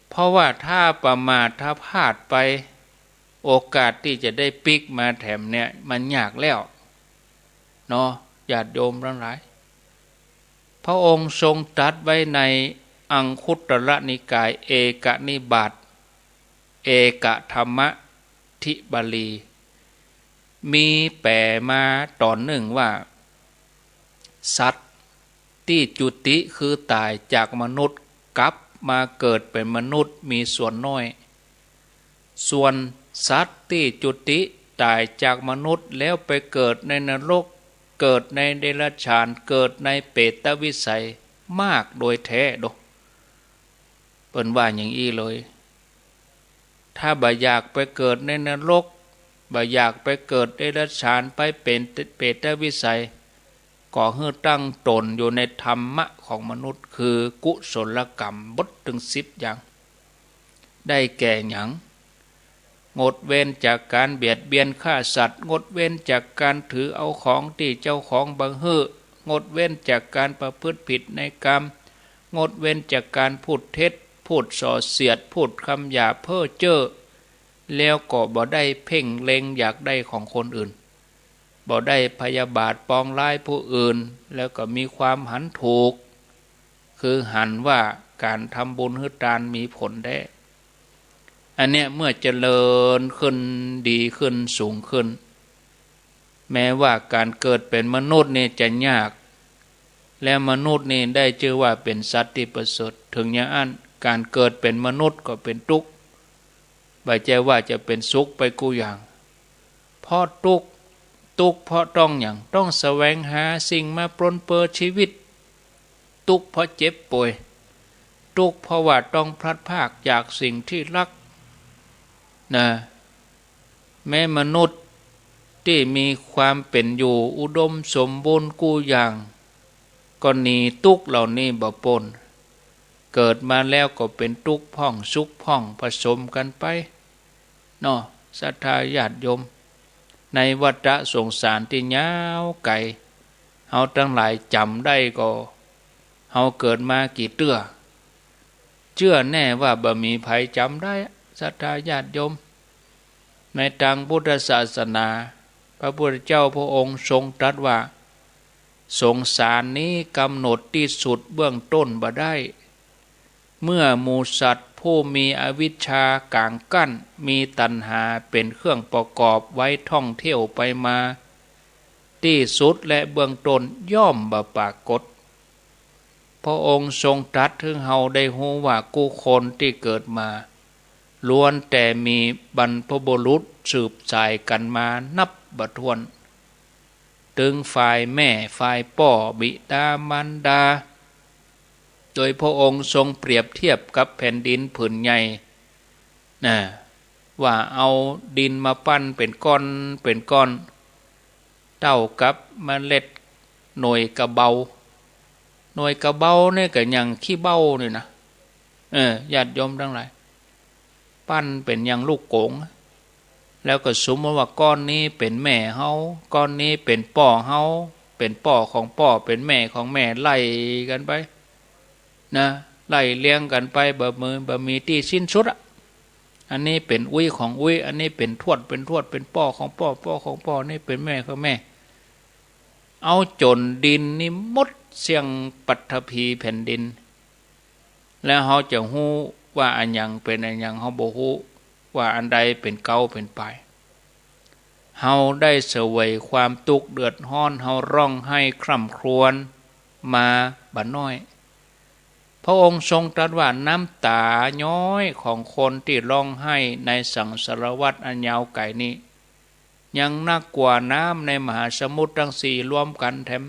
เพราะว่าถ้าประมาท ถ้าพลาดไป โอกาสตี้จะได้ปิ๊กมาแถมเนี่ย มันยากแล้ว เนาะ ญาติโยมตังหลาย พระองค์ทรงตรัสไว้ในอังคุตตรนิกาย เอกนิบาต เอกธรรมทิบาลี มีแป๋มาต๋อนนึ่งว่า สัตว์ตี้จุติคือต๋ายจากมนุษย์ กลับมาเกิดเป๋นมนุษย์มีส่วนน้อย ส่วนสัตว์ตี้จุติต๋ายจากมนุษย์แล้วไปเกิดในนรก เกิดในเดรัจฉาน เกิดในเปรตวิสัย มากโดยแท้โด เปิ้นว่าอย่างอี้เลย ถ้าบ่อยากไปเกิดในนรก บ่อยากไปเกิดเดรัจฉาน ไปเป๋นเปรตวิสัย ก็หื้อตั้งต๋นอยู่ในธรรมะของมนุษย์ คือกุศลกรรม บทตึงสิบอย่าง ได้แก่หยัง งดเว้นจากก๋านเบียดเบียนฆ่าสัตว์ งดเว้นจากก๋านถือเอาของตี้เจ้าของบ่หื้อ งดเว้นจากก๋านประพฤติผิดในกาม งดเว้นจากก๋านพูดเท็จ พูดส่อเสียด พูดกำหยาบเพ้อเจ้อ แล้วก็บ่ได้เพ่งเล็งอยากได้ของคนอื่น บ่ได้พยาบาทปองร้ายผู้อื่น แล้วก็มีความหันถูก คือหันว่าก๋านทำบุญหื้อตานมีผลแต๊ อันเนี้ยเมื่อเจริญขึ้น ดีขึ้น สูงขึ้น แม้ว่าก๋านเกิดเป๋นมนุษย์นี่จะยาก และมนุษย์นี่ได้จื้อว่าเป๋นสัตว์ตี้ประเสริฐ เถิงอย่างอั้นก๋านเกิดเป๋นมนุษย์ก็เป๋นตุ๊กข์ บ่ใจ้ว่าจะเป๋นสุขไปกู้อย่าง เพราะตุ๊กข์ ตุ๊กข์เพราะต้องหยัง ต้องแสวงหาสิ่งมาปรนเปื้อชีวิต ตุ๊กข์เพราะเจ็บป่วย ตุ๊กข์เพราะว่าต้องพลัดพรากจากสิ่งที่รัก นะ แม้มนุษย์ตี้มีความเป๋นอยู่อุดมสมบูรณ์กู้อย่าง ก็หนีตุ๊กข์เหล่านี้บ่ป๊น เกิดมาแล้วก็เป๋นตุ๊กข์พ่องสุขพ่องผสมกั๋นไป เนาะ ศรัทธาญาติโยม ในวัฏสงสารตี้ยาวไก๋ เฮาตังหลายจ๋ำได้ก็ เฮาเกิดมากี่เตื้อ เจื้อแน่ว่าบ่มีใผจ๋ำได้ ศรัทธาญาติโยม ในตางพุทธศาสนา พระพุทธเจ้าพระองค์ทรงตรัสว่า สงสารนี้กำหนดตี้สุดเบื้องต้นบ่ได้ เมื่อหมู่สัตว์ผู้มีอวิชชาก๋างกั้น มีตัณหาเป๋นเครื่องประกอบไว้ท่องเที่ยวไปมา ตี้สุดและเบื้องต้นย่อมบ่ปรากฏ พระองค์ทรงตรัสหื้อเฮาได้ฮู้ว่ากู้คนตี้เกิดมา ล้วนแต่มีบรรพบุรุษสืบสายกั๋นมานับบ่ถ้วน ตึงฝ่ายแม่ ฝ่ายป้อ บิดามารดา โดยพระองค์ทรงเปรียบเทียบกับแผ่นดินผืนใหญ่ นะ ว่าเอาดินมาปั้นเป๋นก้อน เป๋นก้อน เต้ากับเมล็ดหน่วยกะเบา หน่วยกะเบานี่ก็อย่างขี้เบ้านี่นะ เออ ญาติโยมตังหลาย ปั้นเป๋นอย่างลูกโก๋ง แล้วก็สมมุติว่าก้อนนี้เป๋นแม่เฮา ก้อนนี้เป๋นป้อเฮา เป๋นป้อของป้อ เป๋นแม่ของแม่ ไล่กั๋นไป นะ ไล่เรียงกั๋นไป บ่มี บ่มีตี้สิ้นสุดอะ อันนี้เป๋นอุ๊ยของอุ๊ย อันนี้เป๋นทวด เป๋นทวด เป๋นป้อของป้อ ป้อของป้อ นี่เป๋นแม่ของแม่ เอาจ๋นดินนี่หมดเสี้ยงปัฐภีแผ่นดิน แล้วเฮาจะฮู้ว่าอันหยังเป๋นอันหยัง เฮาบ่ฮู้ว่าอันใดเป๋นเก๊าเป๋นปาย เฮาได้เสวยความตุ๊กข์เดือดฮ้อน เฮาร้องไห้คร่ำครวญมาบ่น้อย พระองค์ทรงตรัสว่าน้ำต๋าย้อยของคนตี้ร้องไห้ในสังสารวัฏอันยาวไก๋นี้ ยังนักกว่าน้ำในมหาสมุทรตังสี่รวมกั๋นแถม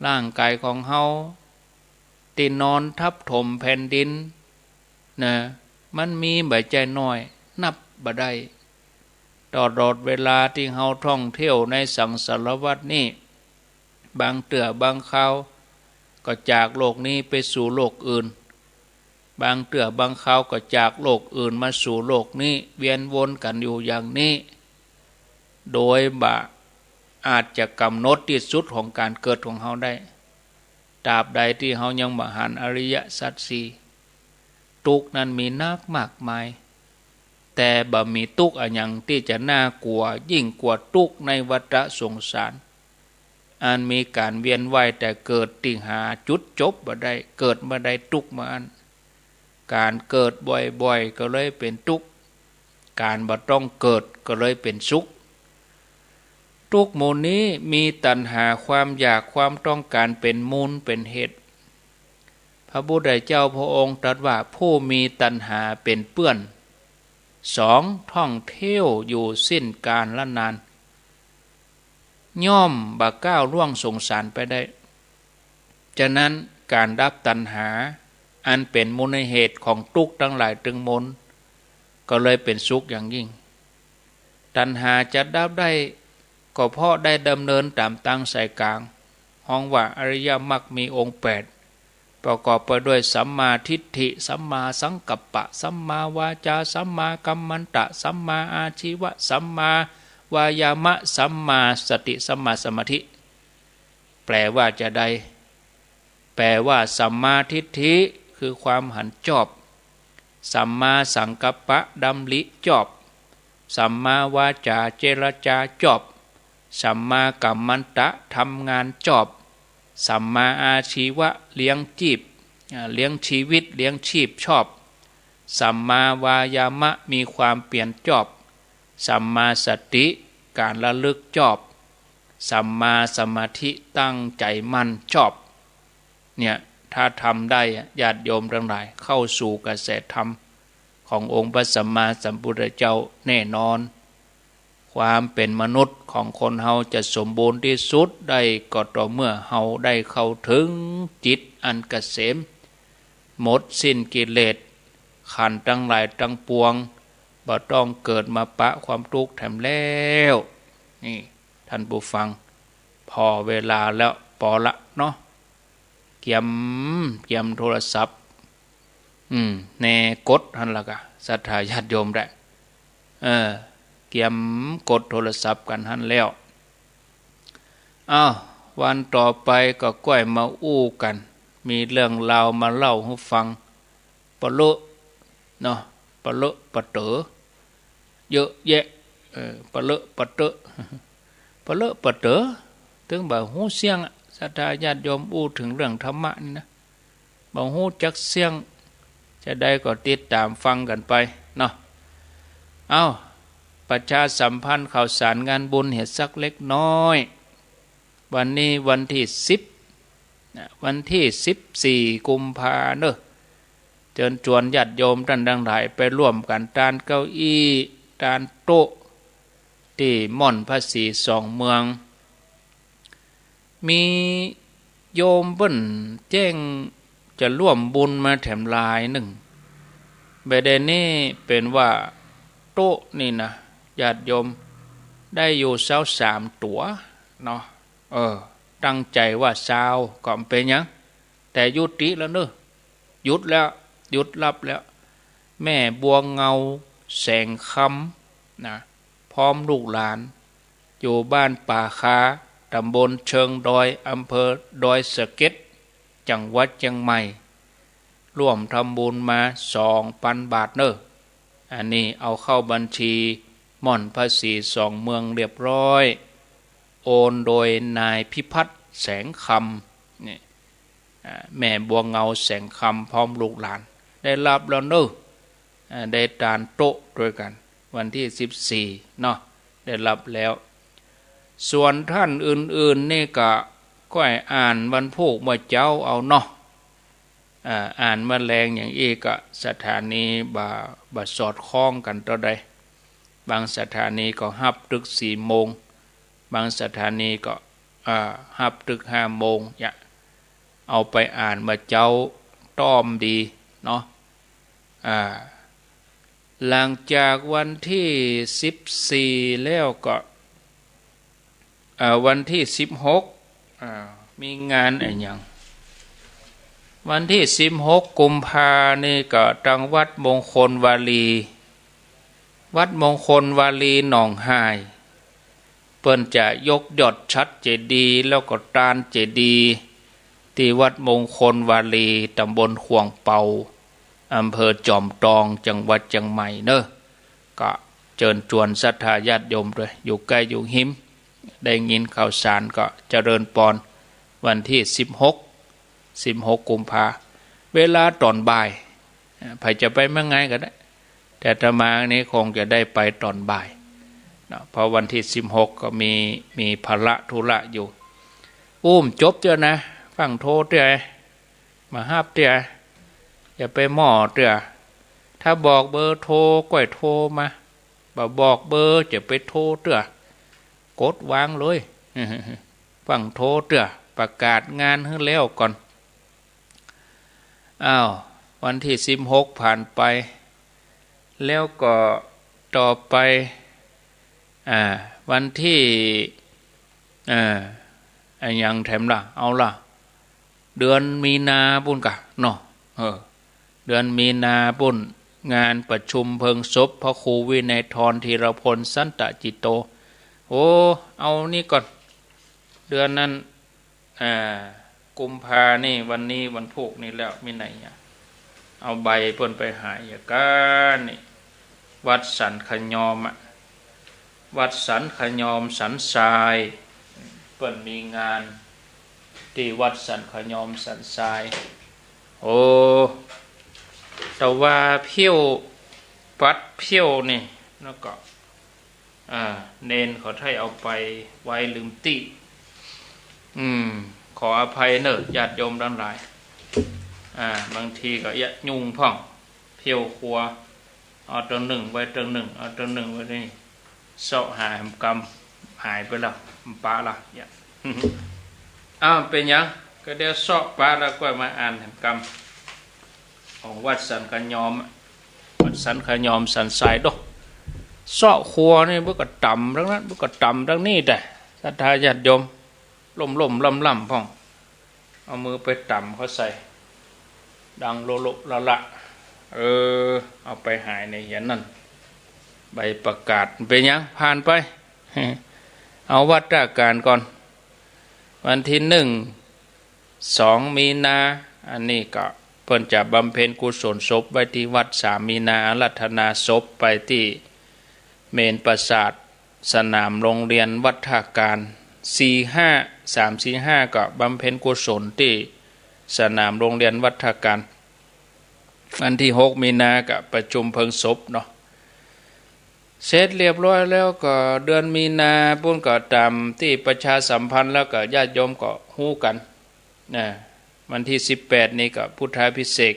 ร่างก๋ายของเฮาตี้นอนทับถมแผ่นดิน นะ มันมีบ่ใจ้น้อย นับบ่ได้ ตลอดเวลาตี้เฮาท่องเที่ยวในสังสารวัฏนี้ บางเตื้อบางคราวก็จากโลกนี้ไปสู่โลกอื่น บางเตื้อบางคราวก็จากโลกอื่นมาสู่โลกนี้ เวียนวนกั๋นอยู่อย่างนี้ โดยบ่อาจจะก๋ำหนดตี้สุดของก๋านเกิดของเฮาได้ ตราบใดตี้เฮายังบ่หันอริยสัจสี่ ตุ๊กข์นั้นมีนักมากมาย แต่บ่มีตุ๊กข์อะหยังตี้จะน่ากลัวยิ่งกว่าตุ๊กข์ในวัฏสงสาร อันมีก๋านเวียนว่ายแต่เกิดตี้หาจุดจบบ่ได้ เกิดเมื่อใดตุ๊กข์เมื่ออั้น ก๋านเกิดบ่อยๆ ก็เลยเป๋นตุ๊กข์ ก๋านบ่ต้องเกิดก็เลยเป๋นสุข ตุ๊กข์หมู่นี้มีตัณหาความอยากความต้องก๋านเป๋นมูลเป๋นเหตุ พระพุทธเจ้าพระองค์ตรัสว่าผู้มีตัณหาเป๋นเปื้อน สอง ท่องเที่ยวอยู่สิ้นกาลนาน ย่อมบ่ก้าวล่วงสงสารไปได้ ฉะนั้นก๋านดับตัณหาอันเป๋นมูลเหตุของตุ๊กข์ตังหลายตึงมวล ก็เลยเป๋นสุขอย่างยิ่ง ตัณหาจะดับได้ ก็เพราะได้ดำเนินต๋ามตางสายก๋าง ฮ้องว่าอริยมรรคมีองค์แปด ประกอบไปด้วยสัมมาทิฏฐิ สัมมาสังกัปปะ สัมมาวาจา สัมมากัมมันตะ สัมมาอาชีวะ สัมมาวายามะ สัมมาสติ สัมมาสมาธิ แปลว่าจะใด แปลว่าสัมมาทิฏฐิ คือความหันจอบ สัมมาสังกัปปะ ดำริจอบ สัมมาวาจา เจรจาจอบ สัมมากัมมันตะ ทำงานจอบ สัมมาอาชีวะ เลี้ยงจีบ อ่า เลี้ยงชีวิต เลี้ยงชีพจอบ สัมมาวายามะ มีความเปียรจอบ สัมมาสติ ก๋านระลึกจอบ สัมมาสมาธิ ตั้งใจ๋มั่นจอบ เนี่ย ถ้าทำได้อะ ญาติโยมตังหลาย เข้าสู่กระแสธรรมขององค์พระสัมมาสัมพุทธเจ้าแน่นอน ความเป๋นมนุษย์ของคนเฮาจะสมบูรณ์ตี้สุดได้ก็ต่อเมื่อเฮาได้เข้าเถิงจิตอันเกษม หมดสิ้นกิเลส ขันธ์ตังหลายตังปวง บ่ต้องเกิดมาปะความตุ๊กข์แถมแล้ว นี่ ท่านผู้ฟัง ผ่อเวลาแล้ว ปอละเนาะ เกียม เกียมโทรศัพท์ อืม แน่กดหั้นละก่ะ ศรัทธาญาติโยมได้ เออ เกียมกดโทรศัพท์กั๋นหั้นแล้ว อ้าว วันต่อไปก็ก้อยมาอู้กั๋น มีเรื่องราวมาเล่าหื้อฟัง ปะเลอะเนาะ ปะเลอะปะเต๋อ เยอะแยะ เออ ปะเลอะปะเต๋อ ปะเลอะปะเต๋อ เถิงบ่ฮู้เสี้ยงอะ ศรัทธาญาติโยม อู้เถิงเรื่องธรรมะนี่นะ บ่ฮู้จักเสี้ยง จะใดก็ติดต๋ามฟังกั๋นไปเนาะ เอ้า ประชาสัมพันธ์ข่าวสารงานบุญเหียสักเล็กน้อย วันนี้วันตี้สิบ นะ วันตี้สิบสี่กุมภาเนาะ เจิญจวนญาติโยมต้านตังหลายไปร่วมกั๋นตานเก้าอี้ ตานโต๊ะ ตี้ม่อนพระศรีสองเมือง มีโยมเปิ้นแจ้งจะร่วมบุญมาแถมลายนึ่ง บ่าเดี่ยวนี้เป๋นว่าโต๊ะนี่นะ ญาติโยม ได้อยู่ซาวสามตั๋วเนาะ เออ ตั้งใจ๋ว่าซาว ก็บ่เป๋นหยัง แต่ยุติแล้วเนาะ หยุดแล้ว หยุดฮับแล้ว แม่บัวเงา แสงคำ นะ พร้อมลูกหลาน อยู่บ้านป่าคา ต๋ำบลเชิงดอย อำเภอดอยสะเก็ด จังหวัดเจียงใหม่ ร่วมทำบุญมาสองปันบาทเนาะ อันนี้เอาเข้าบัญชีม่อนพระศรีสองเมืองเรียบร้อย โอนโดยนายพิพัฒน์ แสงคำ นี่ อ่า แม่บัวเงา แสงคำ พร้อมลูกหลาน ได้ฮับแล้วเนาะ อ่า ได้ตานโต๊ะตวยกั๋น วันตี้สิบสี่เนาะ ได้ฮับแล้ว ส่วนต้านอื่นๆ นี่ก็ก้อยอ่านวันพูกเมื่อเจ๊าเอาเนาะ อ่า อ่านเมื่อแลงอย่างอี้ก็สถานีบ่า บ่สอดคล้องกั๋นเต้าใด บางสถานีก็ฮับตึกสี่โมง บางสถานีก็ อ่า ฮับตึกห้าโมง เนี่ย เอาไปอ่านเมื่อเจ๊าต้อมดีเนาะ อ่า หลังจากวันตี้สิบสี่แล้วก็ อ่า วันตี้สิบหก อ่า มีงานอะหยัง วันตี้สิบหกกุมภานี่ก็ตางวัดมงคลวารี วัดมงคลวารีหนองฮาย เปิ้นจะยกยอดฉัตรเจดีย์แล้วก็ตานเจดีย์ ตี้วัดมงคลวารี ต๋ำบลข่วงเปา อำเภอจอมตอง จังหวัดเจียงใหม่เนาะ ก็เจิญจวนศรัทธาญาติโยมตวย อยู่ใก้อยู่ฮิม ได้ยินข่าวสารก็เจริญปอน วันตี้สิบหก สิบหกกุมภา เวลาต๋อนบ่าย อ่า ใผจะไปเมื่อไงก็ได้ แต่อาตมานี่คงจะได้ไปต๋อนบ่ายเนาะ เพราะวันตี้สิบหกก็มี มีภาระธุระอยู่ อู้บ่จบเตื้อนะ ฟั่งโทรเตื้อ บ่าฮับเตื้อ อย่าไปหม้อเตื้อ ถ้าบอกเบอร์โทรก้อยโทรมา บ่บอกเบอร์จะไปโทรเตื้อ กดวางเลย ฟั่งโทรเตื้อ ประกาศงานหื้อแล้วก่อน อ้าว วันตี้สิบหกผ่านไป แล้วก็ต่อไป อ่า วันตี้ อ่า อะหยังแถมล่ะ เอาล่ะ เดือนมีนาปู้นก่ะเนาะ เออ เดือนมีนาปู้น งานประชุมเพลิงศพพระครูวินัยธร ธีรพล สันตจิตโต โอ้ เอานี่ก่อน เดือนนั้น อ่า กุมภานี่ วันนี้วันพูกนี่แล้ว มีไหนอะ เอาใบเปิ้นไปหายาก้านี่ วัดสันขยอมอะ วัดสันขยอมสันทราย เปิ้นมีงานตี้วัดสันขยอมสันทราย โอ้ แต่ว่าเผี้ยว บัตรเผี้ยวนี่ แล้วก็ อ่า เณรเขาใถ้เอาไปไว้ลืมตี้ อืม ขออภัยเน่อ ญาติโยมตังหลาย อ่า บางทีก็เยียะยุ่งพ่อง เผี้ยวครัว เอาตังนึ่งไว้ตังนึ่ง เอาตังนึ่งไว้นี่ เซาะหาแหมกำ หายไปแล้ว มันปะละ เยียะ อ้าว เป๋นหยัง ก็เดี๋ยวเซาะปะแล้วก็มาอ่านแหมกำ ของวัดสันขยอมอะ วัดสันขยอมสันทรายโด เซาะครัวนี่ เปิ้นก็ต๋ำตังนั้น เปิ้นก็ต๋ำตังนี้ แต่ศรัทธาญาติโยม ล่มๆ ล่ำๆ พ่อง เอามือไปต๋ำเข้าใส่ ดังโละๆ ละๆ เออ เอาไปหายในเหียนนั่น ใบประกาศ เป๋นหยัง ผ่านไป เอาวัตรก๋านก่อน วันตี้นึ่ง สองมีนา อันนี้ก็เปิ้นจะบำเพ็ญกุศลศพไว้ตี้วัด สามมีนา อาราธนาศพไปตี้เมรุปราสาท สนามโรงเรียนวัดท่ากาญ สี่ห้า สาม สี่ ห้า ก็บำเพ็ญกุศลตี้สนามโรงเรียนวัดท่ากาญ วันตี้หกมีนาก็ประชุมเพลิงศพเนาะ เสร็จเรียบร้อยแล้วก็เดือนมีนาปู้นก็ต๋ามตี้ประชาสัมพันธ์แล้วก็ญาติโยมก็ฮู้กั๋น นะ วันตี้สิบแปดนี่ก็พุทธาภิเษก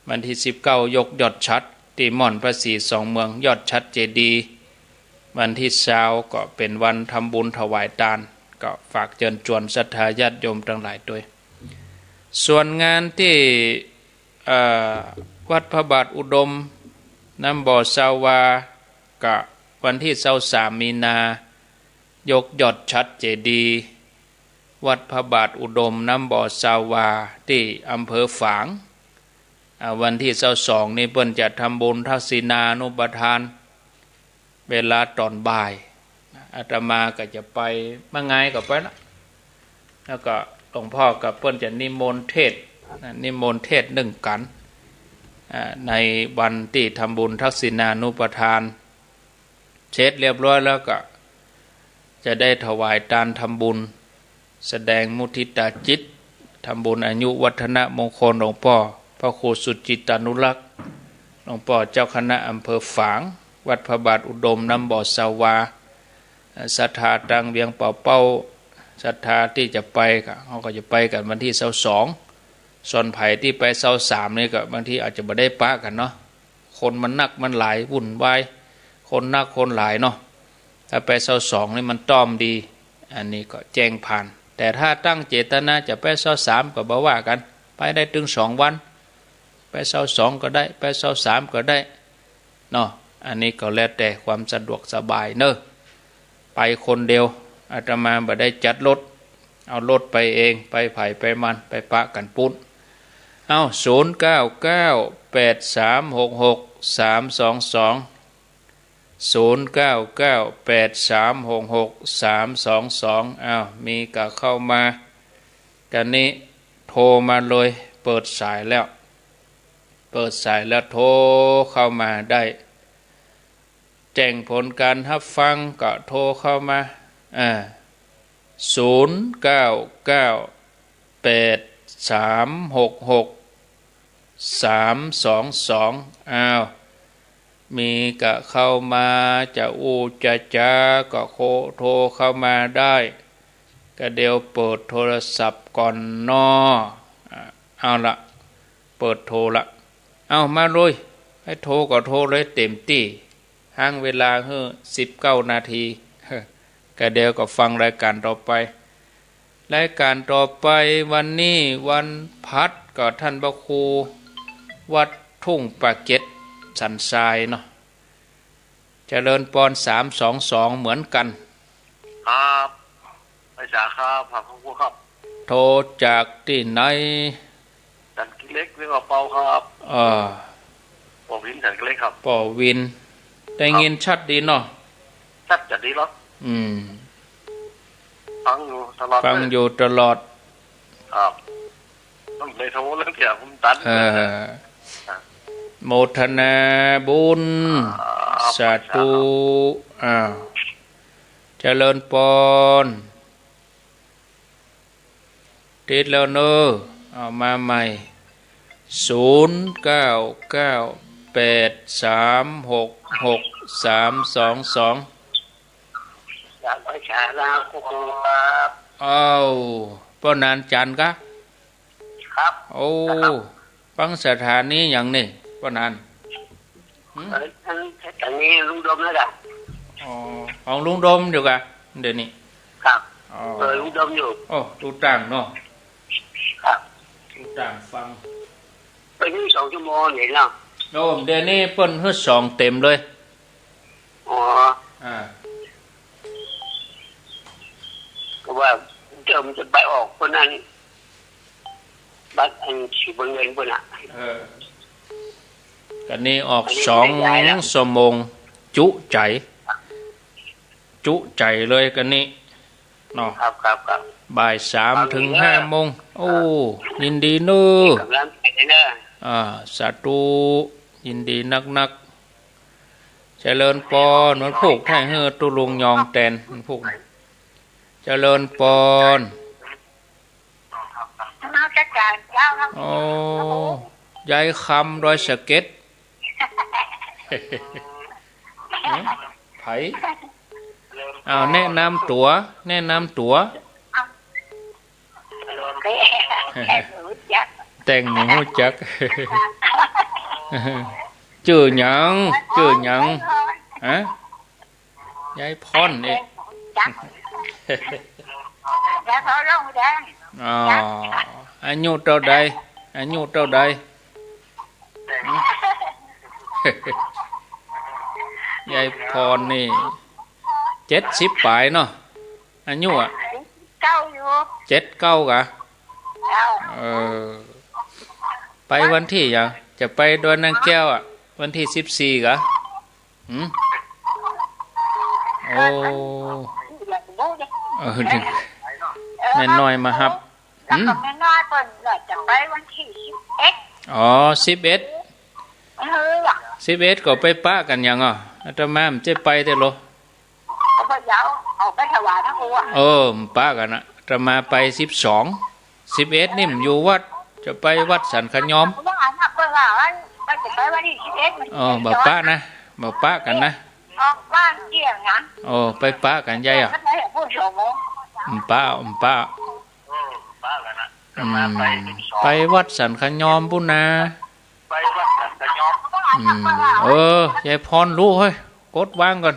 วันตี้สิบเก้ายกยอดฉัตรตี้ม่อนพระศรีสองเมือง ยอดฉัตรเจดีย์ วันตี้ซาวก็เป๋นวันทำบุญถวายตาน ก็ฝากเจิญจวนศรัทธาญาติโยมตังหลายตวย ส่วนงานตี้ เอ่อ วัดพระบาทอุดม น้ำบ่อซาวา ก็วันตี้ซาวสามมีนา ยกยอดฉัตรเจดีย์ วัดพระบาทอุดม น้ำบ่อซาวา ตี้อำเภอฝาง อ่า วันตี้ซาวสองนี่เปิ้นจะทำบุญทักษิณานุปทาน เวลาต๋อนบ่าย อาตมาก็จะไป บ่าไงก็ไปละ แล้วก็หลวงพ่อกับเปิ้นจะนิมนต์เทศน์นะ นิมนต์เทศน์นึ่งกั๋น อ่า ในวันตี้ทำบุญทักษิณานุปทาน เสร็จเรียบร้อยแล้วก็จะได้ถวายตานทำบุญ แสดงมุทิตาจิต ทำบุญอายุวัฒนมงคลหลวงป้อพระครูสุจิตตานุรักษ์ หลวงป้อเจ้าคณะอำเภอฝาง วัดพระบาทอุดม น้ำบ่อซาวา ศรัทธาตางเวียงป่าเป้า ศรัทธาตี้จะไปก็ เฮาก็จะไปกั๋นวันตี้ซาวสอง ส่วนใผตี้ไปซาวสามนี่ก็บางทีอาจจะบ่ได้ปะกั๋นเนาะ คนมันนักมันหลาย วุ่นวาย คนนักคนหลายเนาะ ถ้าไปซาวสองนี่มันต้อมดี อันนี้ก็แจ้งผ่าน แต่ถ้าตั้งเจตนาจะไปซาวสามก็บ่ว่ากั๋น ไปได้ตึงสองวัน ไปซาวสองก็ได้ ไปซาวสามก็ได้เนาะ อันนี้ก็แล้วแต่ความสะดวกสบายเนาะ ไปคนเดียว อาตมาบ่ได้จัดรถ เอารถไปเอง ไปใผไปมัน ไปปะกั๋นปู๊น เอ้า ศูนย์เก้าเก้า แปดสามหกหก สามสองสอง ศูนย์เก้าเก้า แปดสามหกหก สามสองสอง อ้าว มีก็เข้ามา ต๋อนนี้โทรมาเลย เปิดสายแล้ว เปิดสายแล้วโทรเข้ามาได้ แจ้งผลการฮับฟังก็โทรเข้ามา อ่า ศูนย์เก้าเก้า แปดสามหกหก สามสองสอง อ้าว มีก็เข้ามา จะอู้จะจ๋าก็โค โทรเข้ามาได้ ก็เดี๋ยวเปิดโทรศัพท์ก่อนเนาะ อ่า เอาละ เปิดโทรละ เอามาเลย ใผโทรก็โทรเลยเต๋มตี้ ห้างเวลาหื้อสิบเก้านาที ก็เดี๋ยวก็ฟังรายการต่อไป รายการต่อไปวันนี้วันพัดก็ท่านพระครูวัดทุ่งป่าเก็ดสันทรายเนาะ เจริญปอน สามสองสอง เหมือนกั๋น ครับ ไปจ๋าครับ ครับ ขอบคุณครับ โทรจากตี้ไหน สันกิเหล็ก เวียงป่าเป้าครับ เออ ป้อวิน สันกิเหล็กครับ ป้อวิน ได้ยินชัดดีเนาะ ชัดจะดีเหรอ อืม ฟังอยู่ตลอด ฟังอยู่ตลอด ครับ ต้องเลยโทรเรื่องเดียวผมตัน เออ ครับ โมทนาบุญ อ่า สาธุ อ้าว เจริญปอน ติดแล้วเนอะ เอามาใหม่ ศูนย์ เก้า เก้า แปด สาม หก หก สาม สอง สอง อยากไปสาราครูครับ อ้าว ป้อหนานจันทร์กะ ครับ โอ้ ครับ ปังสถานีหยังนี่ ป้อหนาน หืม เอ่อ อัน อันนี้ลุงดมแล้วกัน อ๋อ ของลุงดมอยู่กะ เดี๋ยวนี้ ครับ อ๋อ เออ ลุงดมอยู่ โอ้ ตู้ตังเนาะ ครับ ตู้ตังฟัง ไปนี่สองชั่วโมงเห็นแล้ว โอ้ เดี๋ยวนี้เปิ้นหื้อสองเต็มเลย อ๋อ อ่า ก็ว่าเจิมจะไปออกคนนั้น บัตรอันสีเงินเปิ้นน่ะ เออ กันนี้ออก อันนี้ สอง ไม่ได้ย้ายแล้ว ชั่วโมง จุใจ จุใจเลยกันนี้ เนาะ ครับ ครับ ครับ บ่ายสาม เอา ถึง อีกแล้ว ห้าโมง โอ้ ครับ ยินดีเนอะ กำลังใจเนอะ อ่า สาธุ ยินดีนักๆ เจริญปอน วันพูกไถ่เฮ้อตุ๊ลุงยองแตน วันพูกนะ เจริญปอน นมัสการเจ้า โอ้ ยายคำดอยสะเก็ด หืม ไผ อ้าว แนะนำตั๋ว แนะนำตั๋ว แต่งบ่ฮู้จัก แต่งบ่ฮู้จัก จื้อหยัง จื้อหยัง ฮะ ยายพรนี่ จัก ยายพรลงแดง อ๋อ จัก อายุเต้าใด อายุเต้าใด หืม ยายพรนี่ เจ็ดสิบป๋ายเนาะ อายุอะ เก้าอยู่ เจ็ดเก้ากะ เก้า เออ ไปวันตี้หยัง จะไปดอยนางแก้วอะ วันตี้สิบสี่กะ หืม โอ้ เออ แม่น้อยมาฮับ หืม แล้วก็แม่น้อยเปิ้นว่าจะไปวันตี้สิบเอ็ด อ๋อ สิบเอ็ด เออ สิบเอ็ดก็ไปปะกั๋นหยังอ่ะ อาตมาบ่จะไปเต๊อะโล ก็บ่ยาว ออกไปถวายพระครูอะ เออ บ่ปะกั๋นนะ อาตมาไปสิบสอง สิบเอ็ดนี่บ่อยู่วัด จะไปวัดสันขะยอม เปิ้นว่าอันนั้น เปิ้นว่าอัน เปิ้นจะไปวันตี้สิบเอ็ด เออ บ่ปะนะ บ่ปะกั๋นนะ ออกบ้านเตี้ยงนะ โอ้ ไปปะกั๋นใหญ่อะ ไปหาผู้สม บ่ปะ บ่ปะ อืม ไปวัดสันขะยอมปู้นนา อืม เออ ยายพรรู้เฮ้ย กดวางก่อน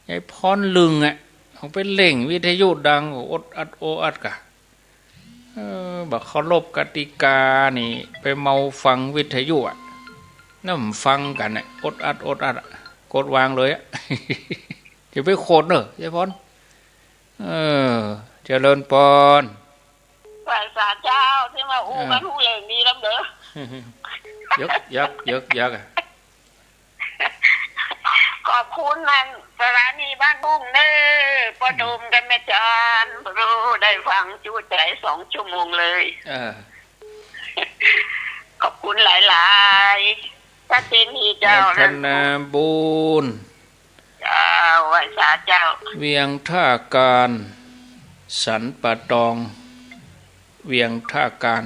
ยายพรลึงอะ เอาไปเล่งวิทยุดัง โอดอัดโออัดกะ เออ บ่เคารพกติกานี่ ไปเมาฟังวิทยุอะ นั่นฟังกั๋นอะ โอดอัดโอดอัดอะ กดวางเลยอะ จะไปโขดเน่อ ยายพร เออ เจริญปอน ไหว้สาเจ้า ตี้มาอู้กั๋นฮู้เรื่องนี้นำเน่อ เยิกยัก เยิกยักอะ ขอบคุณนั่น สถานีบ้านบุ้งเน่อ ป้อโดมกับแม่จัน โอ้ ได้ฟังจุใจสองชั่วโมงเลย เออ ขอบคุณหลายๆ พระเจดีย์เจ้า อนุโมทนาบุญ เจ้า ไหว้สาเจ้า เวียงท่ากาญ สันป่าตอง เวียงท่ากาญ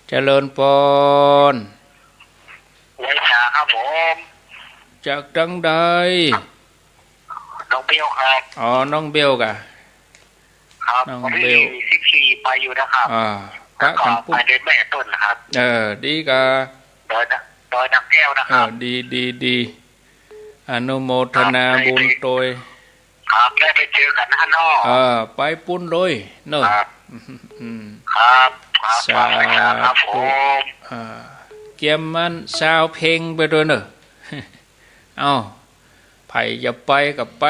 เจริญปอน ไหว้สาครับผม จากตังใด น้องเบลครับ อ๋อ น้องเบลกะ ครับ น้องเบล วันตี้สิบสี่ไปอยู่นะครับ อ่า ปะกั๋นปุ้น แล้วก็ไปเดินแบบต้นนะครับ เออ ดีกะ ดอยนะ ดอยนางแก้วนะครับ เออ ดี ดี ดี อนุโมทนาบุญตวย ครับ ได้ไปเจอกั๋นนะเนาะ เออ ไปปุ้นเลยเน่อ ครับ อืม ครับ ครับ สาธุ ครับผม อ่า เกียมมันซาวเพลงไปตวยเน่อ เอ้า ใผจะไปก็ไป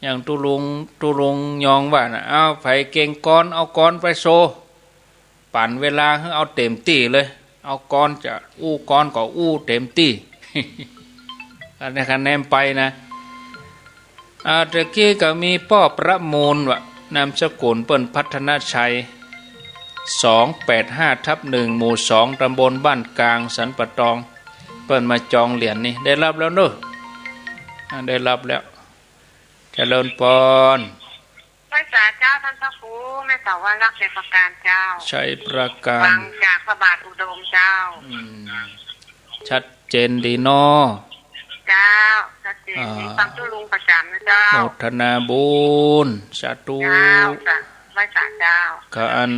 อย่างตุ๊ลุง ตุ๊ลุงยองว่าน่ะ เอ้า ใผเก่งกลอน เอากลอนไปโชว์ ปั๋นเวลาหื้อเอาเต๋มตี้เลย เอากลอนจะอู้กลอนก็อู้เต๋มตี้ อันนี้คะแนนไปนะ อ่า ตะกี้ก็มีป้อประมูลว่ะ นามสกุลเปิ้นพัฒนชัย สองแปดห้าทับหนึ่ง หมู่สอง ตำบลบ้านกลาง สันป่าตอง เปิ้นมาจองเหรียญนี่ ได้ฮับแล้วเนาะ อ่า ได้ฮับแล้ว เจริญปอน ไหว้สาเจ้าต้านพระครู แม่สาวรักษ์ ชัยประการเจ้า ชัยประการ ฟังจากพระบาทอุดมเจ้า อืม ชัดเจนดีเนาะ เจ้า ชัดเจนดี อ่า ฟังตุ๊ลุงประจ๋ำนะเจ้า โมทนาบุญ สาธุ เจ้า จ้ะ ไหว้สาเจ้า ก็อัน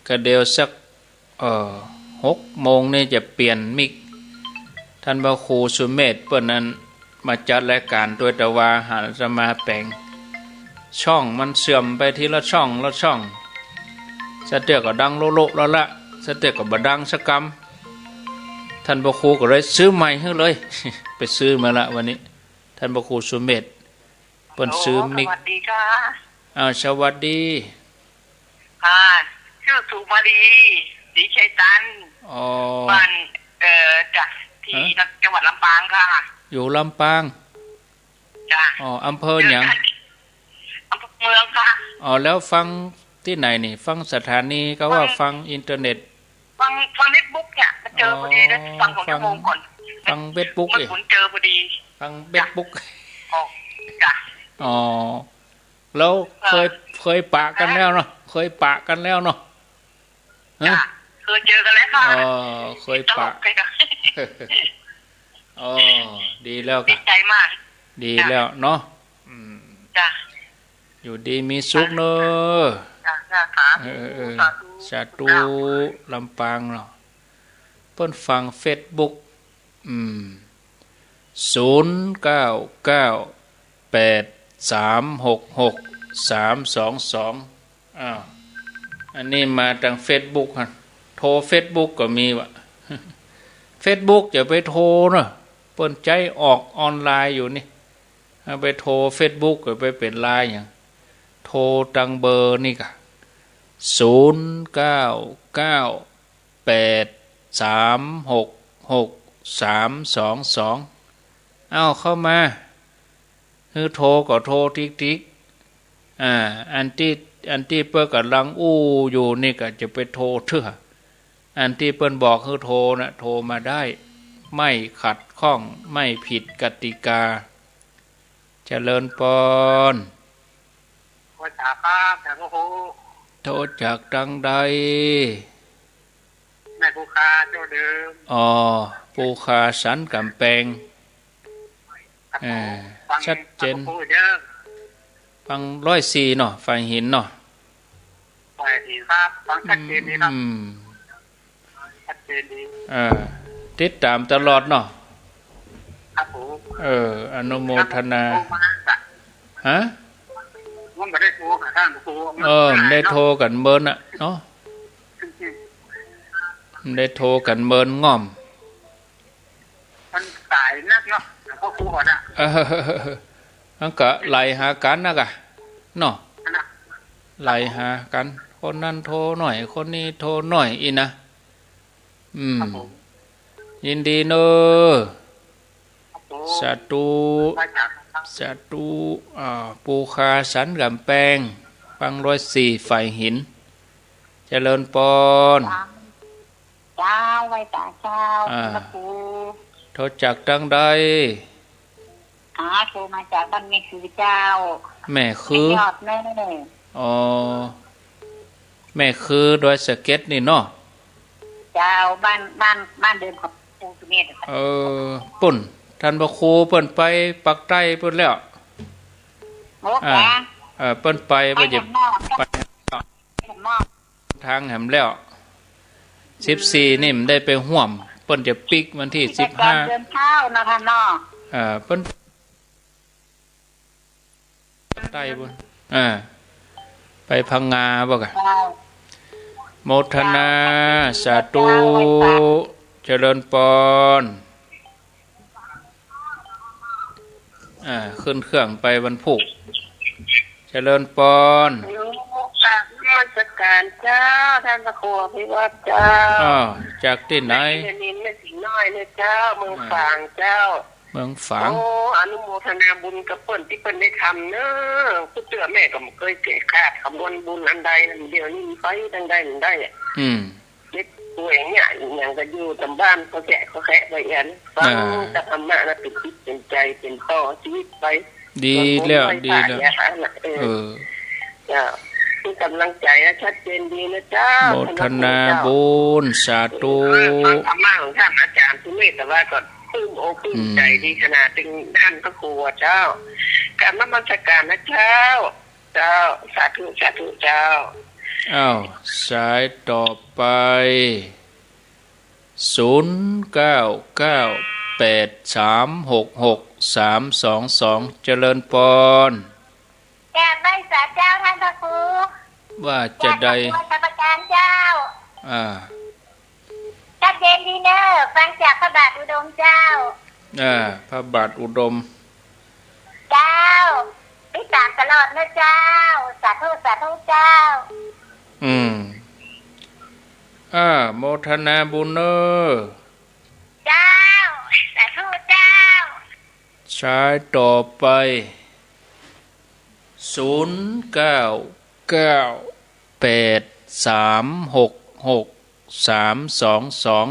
ก็เดี๋ยวสัก เอ่อ หกโมงนี่จะเปลี่ยนมิก ต้านพระครูสุเมธเปิ้นนั้นมาจัดรายก๋านตวย แต่ว่าหาอาตมาแป๋ง ช่องมันเสื่อมไปทีละช่องละช่อง สะเตื้อก็ดังโละๆ แล้วละ สะเตื้อก็บ่ดังสักกำ ต้านพระครูก็เลยซื้อใหม่หื้อเลย ไปซื้อมาละวันนี้ ต้านพระครูสุเมธ เปิ้นซื้อมิก โอ้ สวัสดีค่ะ อ้าว สวัสดี ค่ะ ชื่อสุมาลี ศรีชัยตัน อ๋อ บ้าน เอ่อ จ้ะ ที่ ฮะ จังหวัดลำปางค่ะ อยู่ลำปาง จ้ะ อ๋อ อำเภอหยัง อำเภอเมืองค่ะ อ๋อ แล้วฟังตี้ไหนนี่ ฟังสถานีก็ว่า ฟัง ฟังอินเทอร์เน็ต ฟัง ฟังเฟซบุ๊กเนี่ย มาเจอพอดีนะ อ๋อ ฟังสองชั่วโมงก่อน ฟัง ฟังเฟซบุ๊ก บังเอิญเจอพอดี ฟังเฟซบุ๊ก จ้ะ อ๋อ จ้ะ อ๋อ แล้วเคย เออ เคยปะกันแล้วเนาะ เคยปะกันแล้วเนาะ ฮะ จ้ะ เคยเจอกันแล้วค่ะ อ๋อ เคยปะ ตลกเลยค่ะ อ๋อ ดีแล้ว ดี ค่ะ ใจมาก ดี จ้ะ แล้วเนาะ อืม จ้ะ อยู่ดีมีสุขเนาะ จ้ะ จ้ะ สาธุ เออ เออ สาธุ สาธุ เจ้า ลำปางเนาะ เปิ้นฟังเฟซบุ๊ก อืม ศูนย์เก้าเก้าแปดสามหกหกสามสองสอง อ้าว อันนี้มาตางเฟซบุ๊กฮะ โทรเฟซบุ๊กก็มีวะ เฟซบุ๊กอย่าไปโทรเนาะ เปิ้นใจ๊ออกออนไลน์อยู่นี่ เอาไปโทรเฟซบุ๊ก ก็ไปเป๋นไลน์หยัง โทรตางเบอร์นี่ก่ะ ศูนย์เก้าเก้าแปดสามหกหกสามสองสอง เอาเข้ามา หื้อโทรก็โทรติ๊กๆ อ่า อันตี้ อันตี้เปิ้นก่ำลังอู้อยู่นี่ก็จะไปโทรเตื้อ อันตี้เปิ้นบอกหื้อโทรน่ะ โทรมาได้ ไม่ขัดข้อง ไม่ผิดกติกา เจริญปอน ไหว้สาครับ ท่านพระครู โทรจากตางใด แม่ปูคาเจ้าเดิม อ๋อ ปูคาสันก๋ำแปง ครับ เออ ผมฟัง ชัดเจน ท่านพระครูเด้อ ฟังร้อยสี่เนาะ ฝ่ายหินเนาะ ฝ่ายหินครับ ฟังชัดเจนดีครับ อืม ชัดเจนดี เออ ติดต๋ามตลอดเนาะ ครับผม เออ อนุโมทนา ครับ โทรมาจ้ะ ฮะ ผมบ่ได้โทรหาท่านพระครู เออ บ่ได้โทรกั๋นเมินน่ะเนาะ บ่ได้โทรกั๋นเมินง่อม มันสายนักเนาะ หลวงพ่อครูก่อนน่ะ เออ มันก็ไหลหากั๋นนะก่ะ เนาะ นั่นน่ะ ไหลหากั๋น คนนั้นโทรหน่อย คนนี้โทรหน่อยอี้นะ อืม ครับผม ยินดีเนาะ ครับผม สาธุ ไหว้สาครับ สาธุ อ่า ปูคาสันก๋ำแปง ฟังร้อยสี่ ฝ่ายหิน เจริญปอน เจ้า ไหว้สาเจ้า อ่า พระครู โทรจากตางใด อ๋อ โทรมาจากบ้านแม่คือเจ้า แม่คือ แม่ยอดแม่ อ๋อ แม่คือดอยสะเก็ดนี่เนาะ เจ้า บ้าน บ้าน บ้านเดิมของปู่สุเมธอะค่ะ เออ ปุ้น ท่านพระครูเปิ้นไปปากใต้ปุ้นแล้ว โอ้ อ่า ค่ะ เออ เปิ้นไป ไป เปิ้นจะ แหมนอก ไป แหมนอก ทางแหมแล้ว สิบสี่ นี่มันได้ไปฮ่วม เปิ้นจะปิ๊กวันตี้ สิบห้า เดินเท้านะคะเนาะ เอ่อ เปิ้น ใต้ปุ้น อ่า ไปพังงาบ่กะ เจ้า โมทนา เจ้า สาธุ เจ้า เจริญปอน อ่า ขึ้นเครื่องไปวันพุธ เจริญปอน โยมกราบนมัสการเจ้า ท่านพระครูอภิวัตรเจ้า อ้าว จากตี้ไหน แม่นิน แม่สิงห์น้อยเนี่ยเจ้า เมืองฝางเจ้า เมืองฝาง โอ้ อนุโมทนาบุญกับเปิ้นตี้เปิ้นได้ทำเนอะ ผู้เตื้อแม่ก็บ่เกยเกะขาดคำนวณบุญอันใด เดี๋ยวนี้มันไปทางใดมันได้อะ อืม เด็ก ป่วยเนี่ย อีหยังก็อยู่ต๋ามบ้าน ก็แคะก็แคะไปอัน ฟัง อ่า แต่ธรรมะนะ เป๋นจิตเป๋นใจ๋ เป๋นต่อจีวิตไป ดีแล้ว สวดมนต์ไหว้พระ ดีแล้ว เนี่ยค่ะนะ เออ เออ เจ้า มีก๋ำลังใจ๋นะ ชัดเจนดีนะเจ้า โมทนาบุญ สาธุ ฟังธรรมะของท่านอาจ๋ารย์สุเมธ แต่ว่าก็ปลื้มอกปลื้มใจ๋ อืม ดีขนาด ตึงท่านพระครูอะเจ้า กราบนมัสการนะเจ้า เจ้า สาธุ สาธุเจ้า อ้าว สายต่อไป ศูนย์เก้าเก้าแปดสามหกหกสามสองสอง เจริญปอน กราบไหว้สาเจ้าท่านพระครู ว่าจะได้ กราบขอบคุณพระอาจารย์เจ้า อ่า ชัดเจนดีเนอะ ฟังจากพระบาทอุดมเจ้า อ่า พระบาทอุดม เจ้า ติดต๋ามตลอดเนอะเจ้า สาธุ สาธุเจ้า อืม อ่า โมทนาบุญเนอะ เจ้า สาธุเจ้า สายต่อไป ศูนย์เก้าเก้าแปดสามหกหกสามสองสอง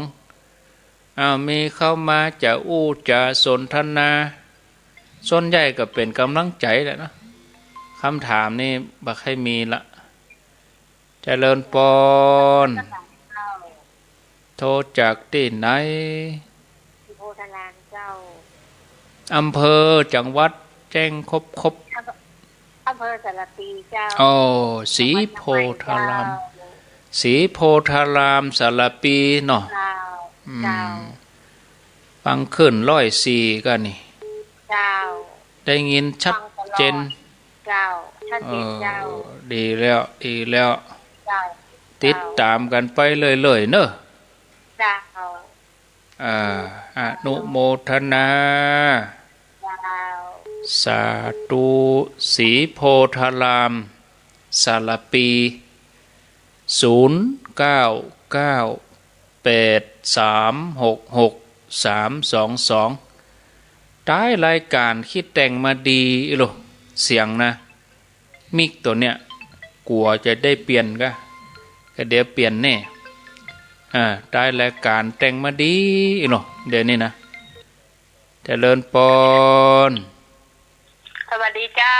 อ้าว มีเข้ามาจะอู้จะสนทนา ส่วนใหญ่ก็เป๋นก๋ำลังใจ๋แหละเนาะ กำถามนี่บ่ใค่มีละ เจริญปอน โทรจากตี้ไหน ศรีโพธารามเจ้า อำเภอ จังหวัด แจ้งครบๆ อำเภอ อำเภอสารภีเจ้า อ๋อ ศรีโพธาราม จังหวัดเชียงใหม่เจ้า ศรีโพธาราม สารภีเนาะ เจ้า อืม เจ้า ฟังคลื่นร้อยสี่ก็นี่ เจ้า ได้ยินชัดเจน ฟังตลอด เจ้า ชัดเจนเจ้า เออ ดีแล้ว ดีแล้ว เจ้า ติดต๋ามกั๋นไปเรื่อยๆ เนอะ เจ้า อ่า อนุโมทนา เจ้า สาธุ ศรีโพธาราม สารภี ศูนย์เก้าเก้าแปดสามหกหกสามสองสอง ใต้รายก๋านคิดแต่งมาดีอิโหล เสียงนะ มิกตั๋วเนี้ย กั๋วจะได้เปลี่ยนก็ ก็เดี๋ยวเปลี่ยนแน่ อ่า ใต้รายก๋านแต่งมาดีอิโหล เดี๋ยวนี้นะ เจริญปอน สวัสดีเจ้า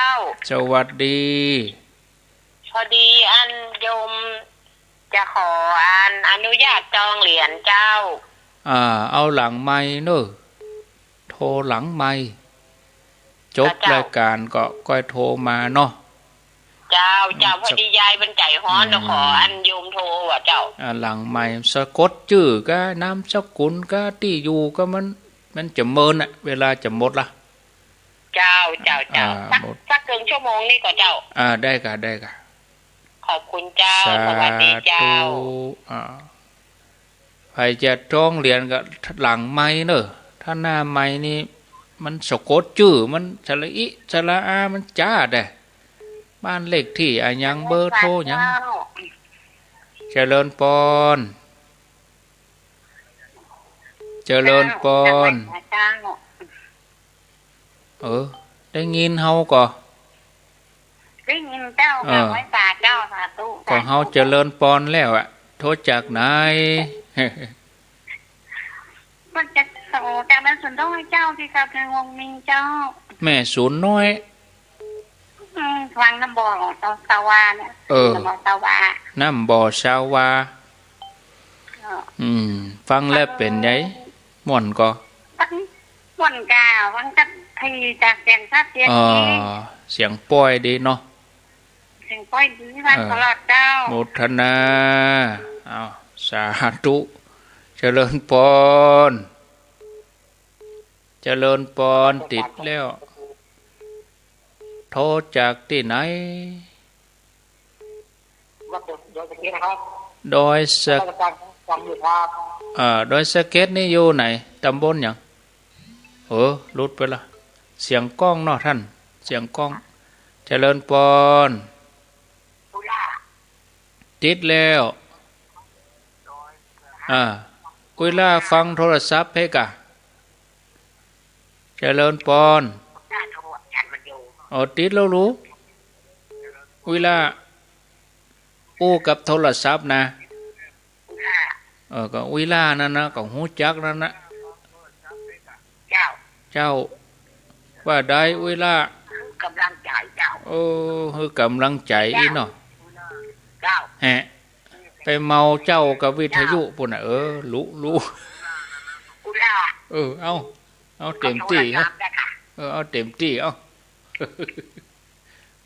สวัสดี พอดีอันโยมจะขออันอนุญาตจองเหรียญเจ้า อ่า เอาหลังไมค์เนอะ โทรหลังไมค์ จบรายก๋านก็ก้อยโทรมาเนาะ เจ้า เจ้า อืม พอดียายมันใจ๋ฮ้อน อืม จะขออันโยมโทรว่ะเจ้า อ่า หลังไมค์สะกดจื้อก็ นามสกุลก็ ตี้อยู่ก็ มัน มันจะเมินอะ เวลาจะหมดละ เจ้า เจ้า เจ้า อ่า สัก หมด สักเกินชั่วโมงนี่ก่อเจ้า อ่า ได้ก่ะ ได้ก่ะ ขอบคุณเจ้า สาธุ สวัสดีเจ้า อ่า ใผจะจองเหรียญก็หลังไมค์เนอะ ถ้าหน้าไมค์นี่มันสะกดจื้อ มันสระอิ สระอา มันจ๊าดอะ บ้านเลขตี้อะหยัง เบอร์โทรหยัง เจ้า เจริญปอน เจริญปอน เจ้า เออ ได้ยินเฮาก่อ ได้ยินเจ้า เออ ไหว้สาเจ้า สาธุ ก็เฮา สาธุ เจริญปอนแล้วอะ โทรจากไหน มันจะโทรจากแม่สวนน้อยเจ้า ตี้กำแพงวงมีเจ้า แม่สวนน้อย อืม ฟังน้ำบ่อตาวาเนี่ย เออ น้ำบ่อตาวา น้ำบ่อชาวา เออ อืม ฟังแล้วเป๋นไง ม่วนก่อ ม่วนก่า ฟังกับไอ้จากเสียงชัดเจนดี อ๋อ เสียงป้อยดีเนาะ เสียงป้อยดี ฟัง เออ ตลอดเจ้า โมทนา อ้าว สาธุ เจริญปอน เจริญปอน ติดแล้ว โทรจากตี้ไหน วัดดอยสะเก็ดนะครับ ดอยสะ ราชการฟังอยู่ครับ อ่า ดอยสะเก็ดนี่อยู่ไหน ตำบลหยัง เออ หลุดไปละ เสียงก้องเนาะท่าน เสียงก้อง เจริญปอน ติดแล้ว อ่า อุยล่าฟังโทรศัพท์เพกะ เจริญปอน อ๋อ ติดแล้วลูก อุยล่า อู้กับโทรศัพท์นะ เอ อ ก็อุยหล้านั่นนะ ก็ฮู้จักนั่นนะ เจ้า เจ้า ว่าได้อุยหล้า หื้อกำลังใจ๋เจ้า โอ้ หื้อกำลังใจ๋อี้เนาะ เจ้า แหะ ไปเมาเจ้ากับวิทยุปู้นน่ะ เออ ลุ ลุ อุยหล้า เออ เอา เอาเต๋มตี้ เอาโทรศัพท์นะคะ เออ เอาเต๋มตี้ เอา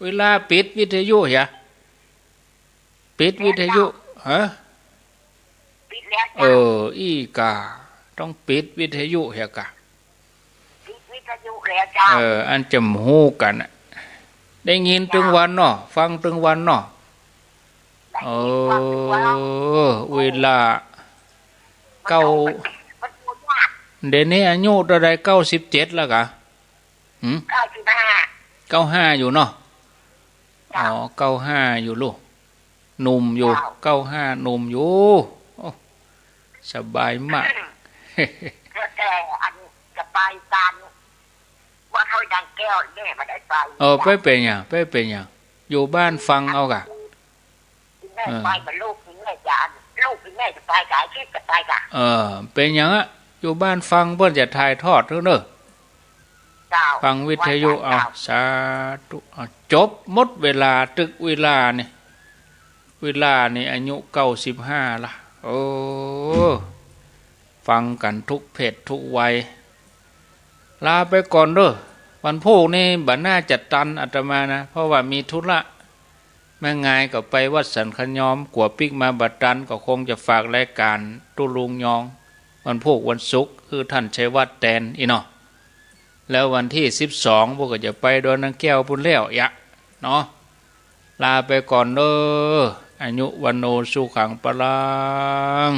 อุยหล้าปิดวิทยุเหีย ปิดวิทยุ ฮะ ปิดแล้วเจ้า เออ อี้ก่า ต้องปิดวิทยุเหียก่า ปิดวิทยุแล้วเจ้า เออ อันจะบ่ฮู้กั๋นน่ะ ได้ยินตึงวันเนาะ ฟังตึงวันเนาะ ได้ยินฟังตึงวัน เออ อุยหล้า เก้า มัน มัน มัน เดี๋ยวนี้อายุเต้าใด เก้าสิบเจ็ดแล้วก่า หืม เก้าสิบห้า เก้าห้าอยู่เนาะ เจ้า อ๋อ เก้าห้าอยู่ลูก หนุ่มอยู่ เจ้า เก้าห้า หนุ่มอยู่ โอ้ สบายมาก แต่อันจะไปต๋ามวัดห้วยนางแก้วแม่บ่ได้ไป เออ ไปเป๋นหยัง ไปเป๋นหยัง อยู่บ้านฟังเอาก่า แม่ เออ ไปกับลูกแม่จะ ลูกแม่จะไปกับอาทิตย์จะไปก่า เออ เป๋นหยังอะ อยู่บ้านฟังเปิ้นจะถ่ายทอดเต๊อะเน่อ เจ้า ฟังวิทยุ วัน เอา เจ้า สาธุ เอา จบ หมดเวลา ตึกอุยหล้านี่ อุยหล้านี่อายุเก้าสิบห้าละ โอ้ ฟังกั๋นทุกเพศทุกวัย ลาไปก่อนเน่อ วันพูกนี่บ่น่าจะตันอาตมานะ เพราะว่ามีธุระ แม่งายก็ไปวัดสันขะยอม กั๋วปิ๊กมาบ่ตัน ก็คงจะฝากรายก๋านตุ๊ลุงยอง วันพูกวันศุกร์ หื้อต้านชัยวัฒน์แตนอี้เนาะ แล้ววันตี้สิบสอง พวกก็จะไปดอยนางแก้วปู้นแล้วยะ เนาะ ลาไปก่อนเน่อ อายุ วัณโณ สุขัง พลัง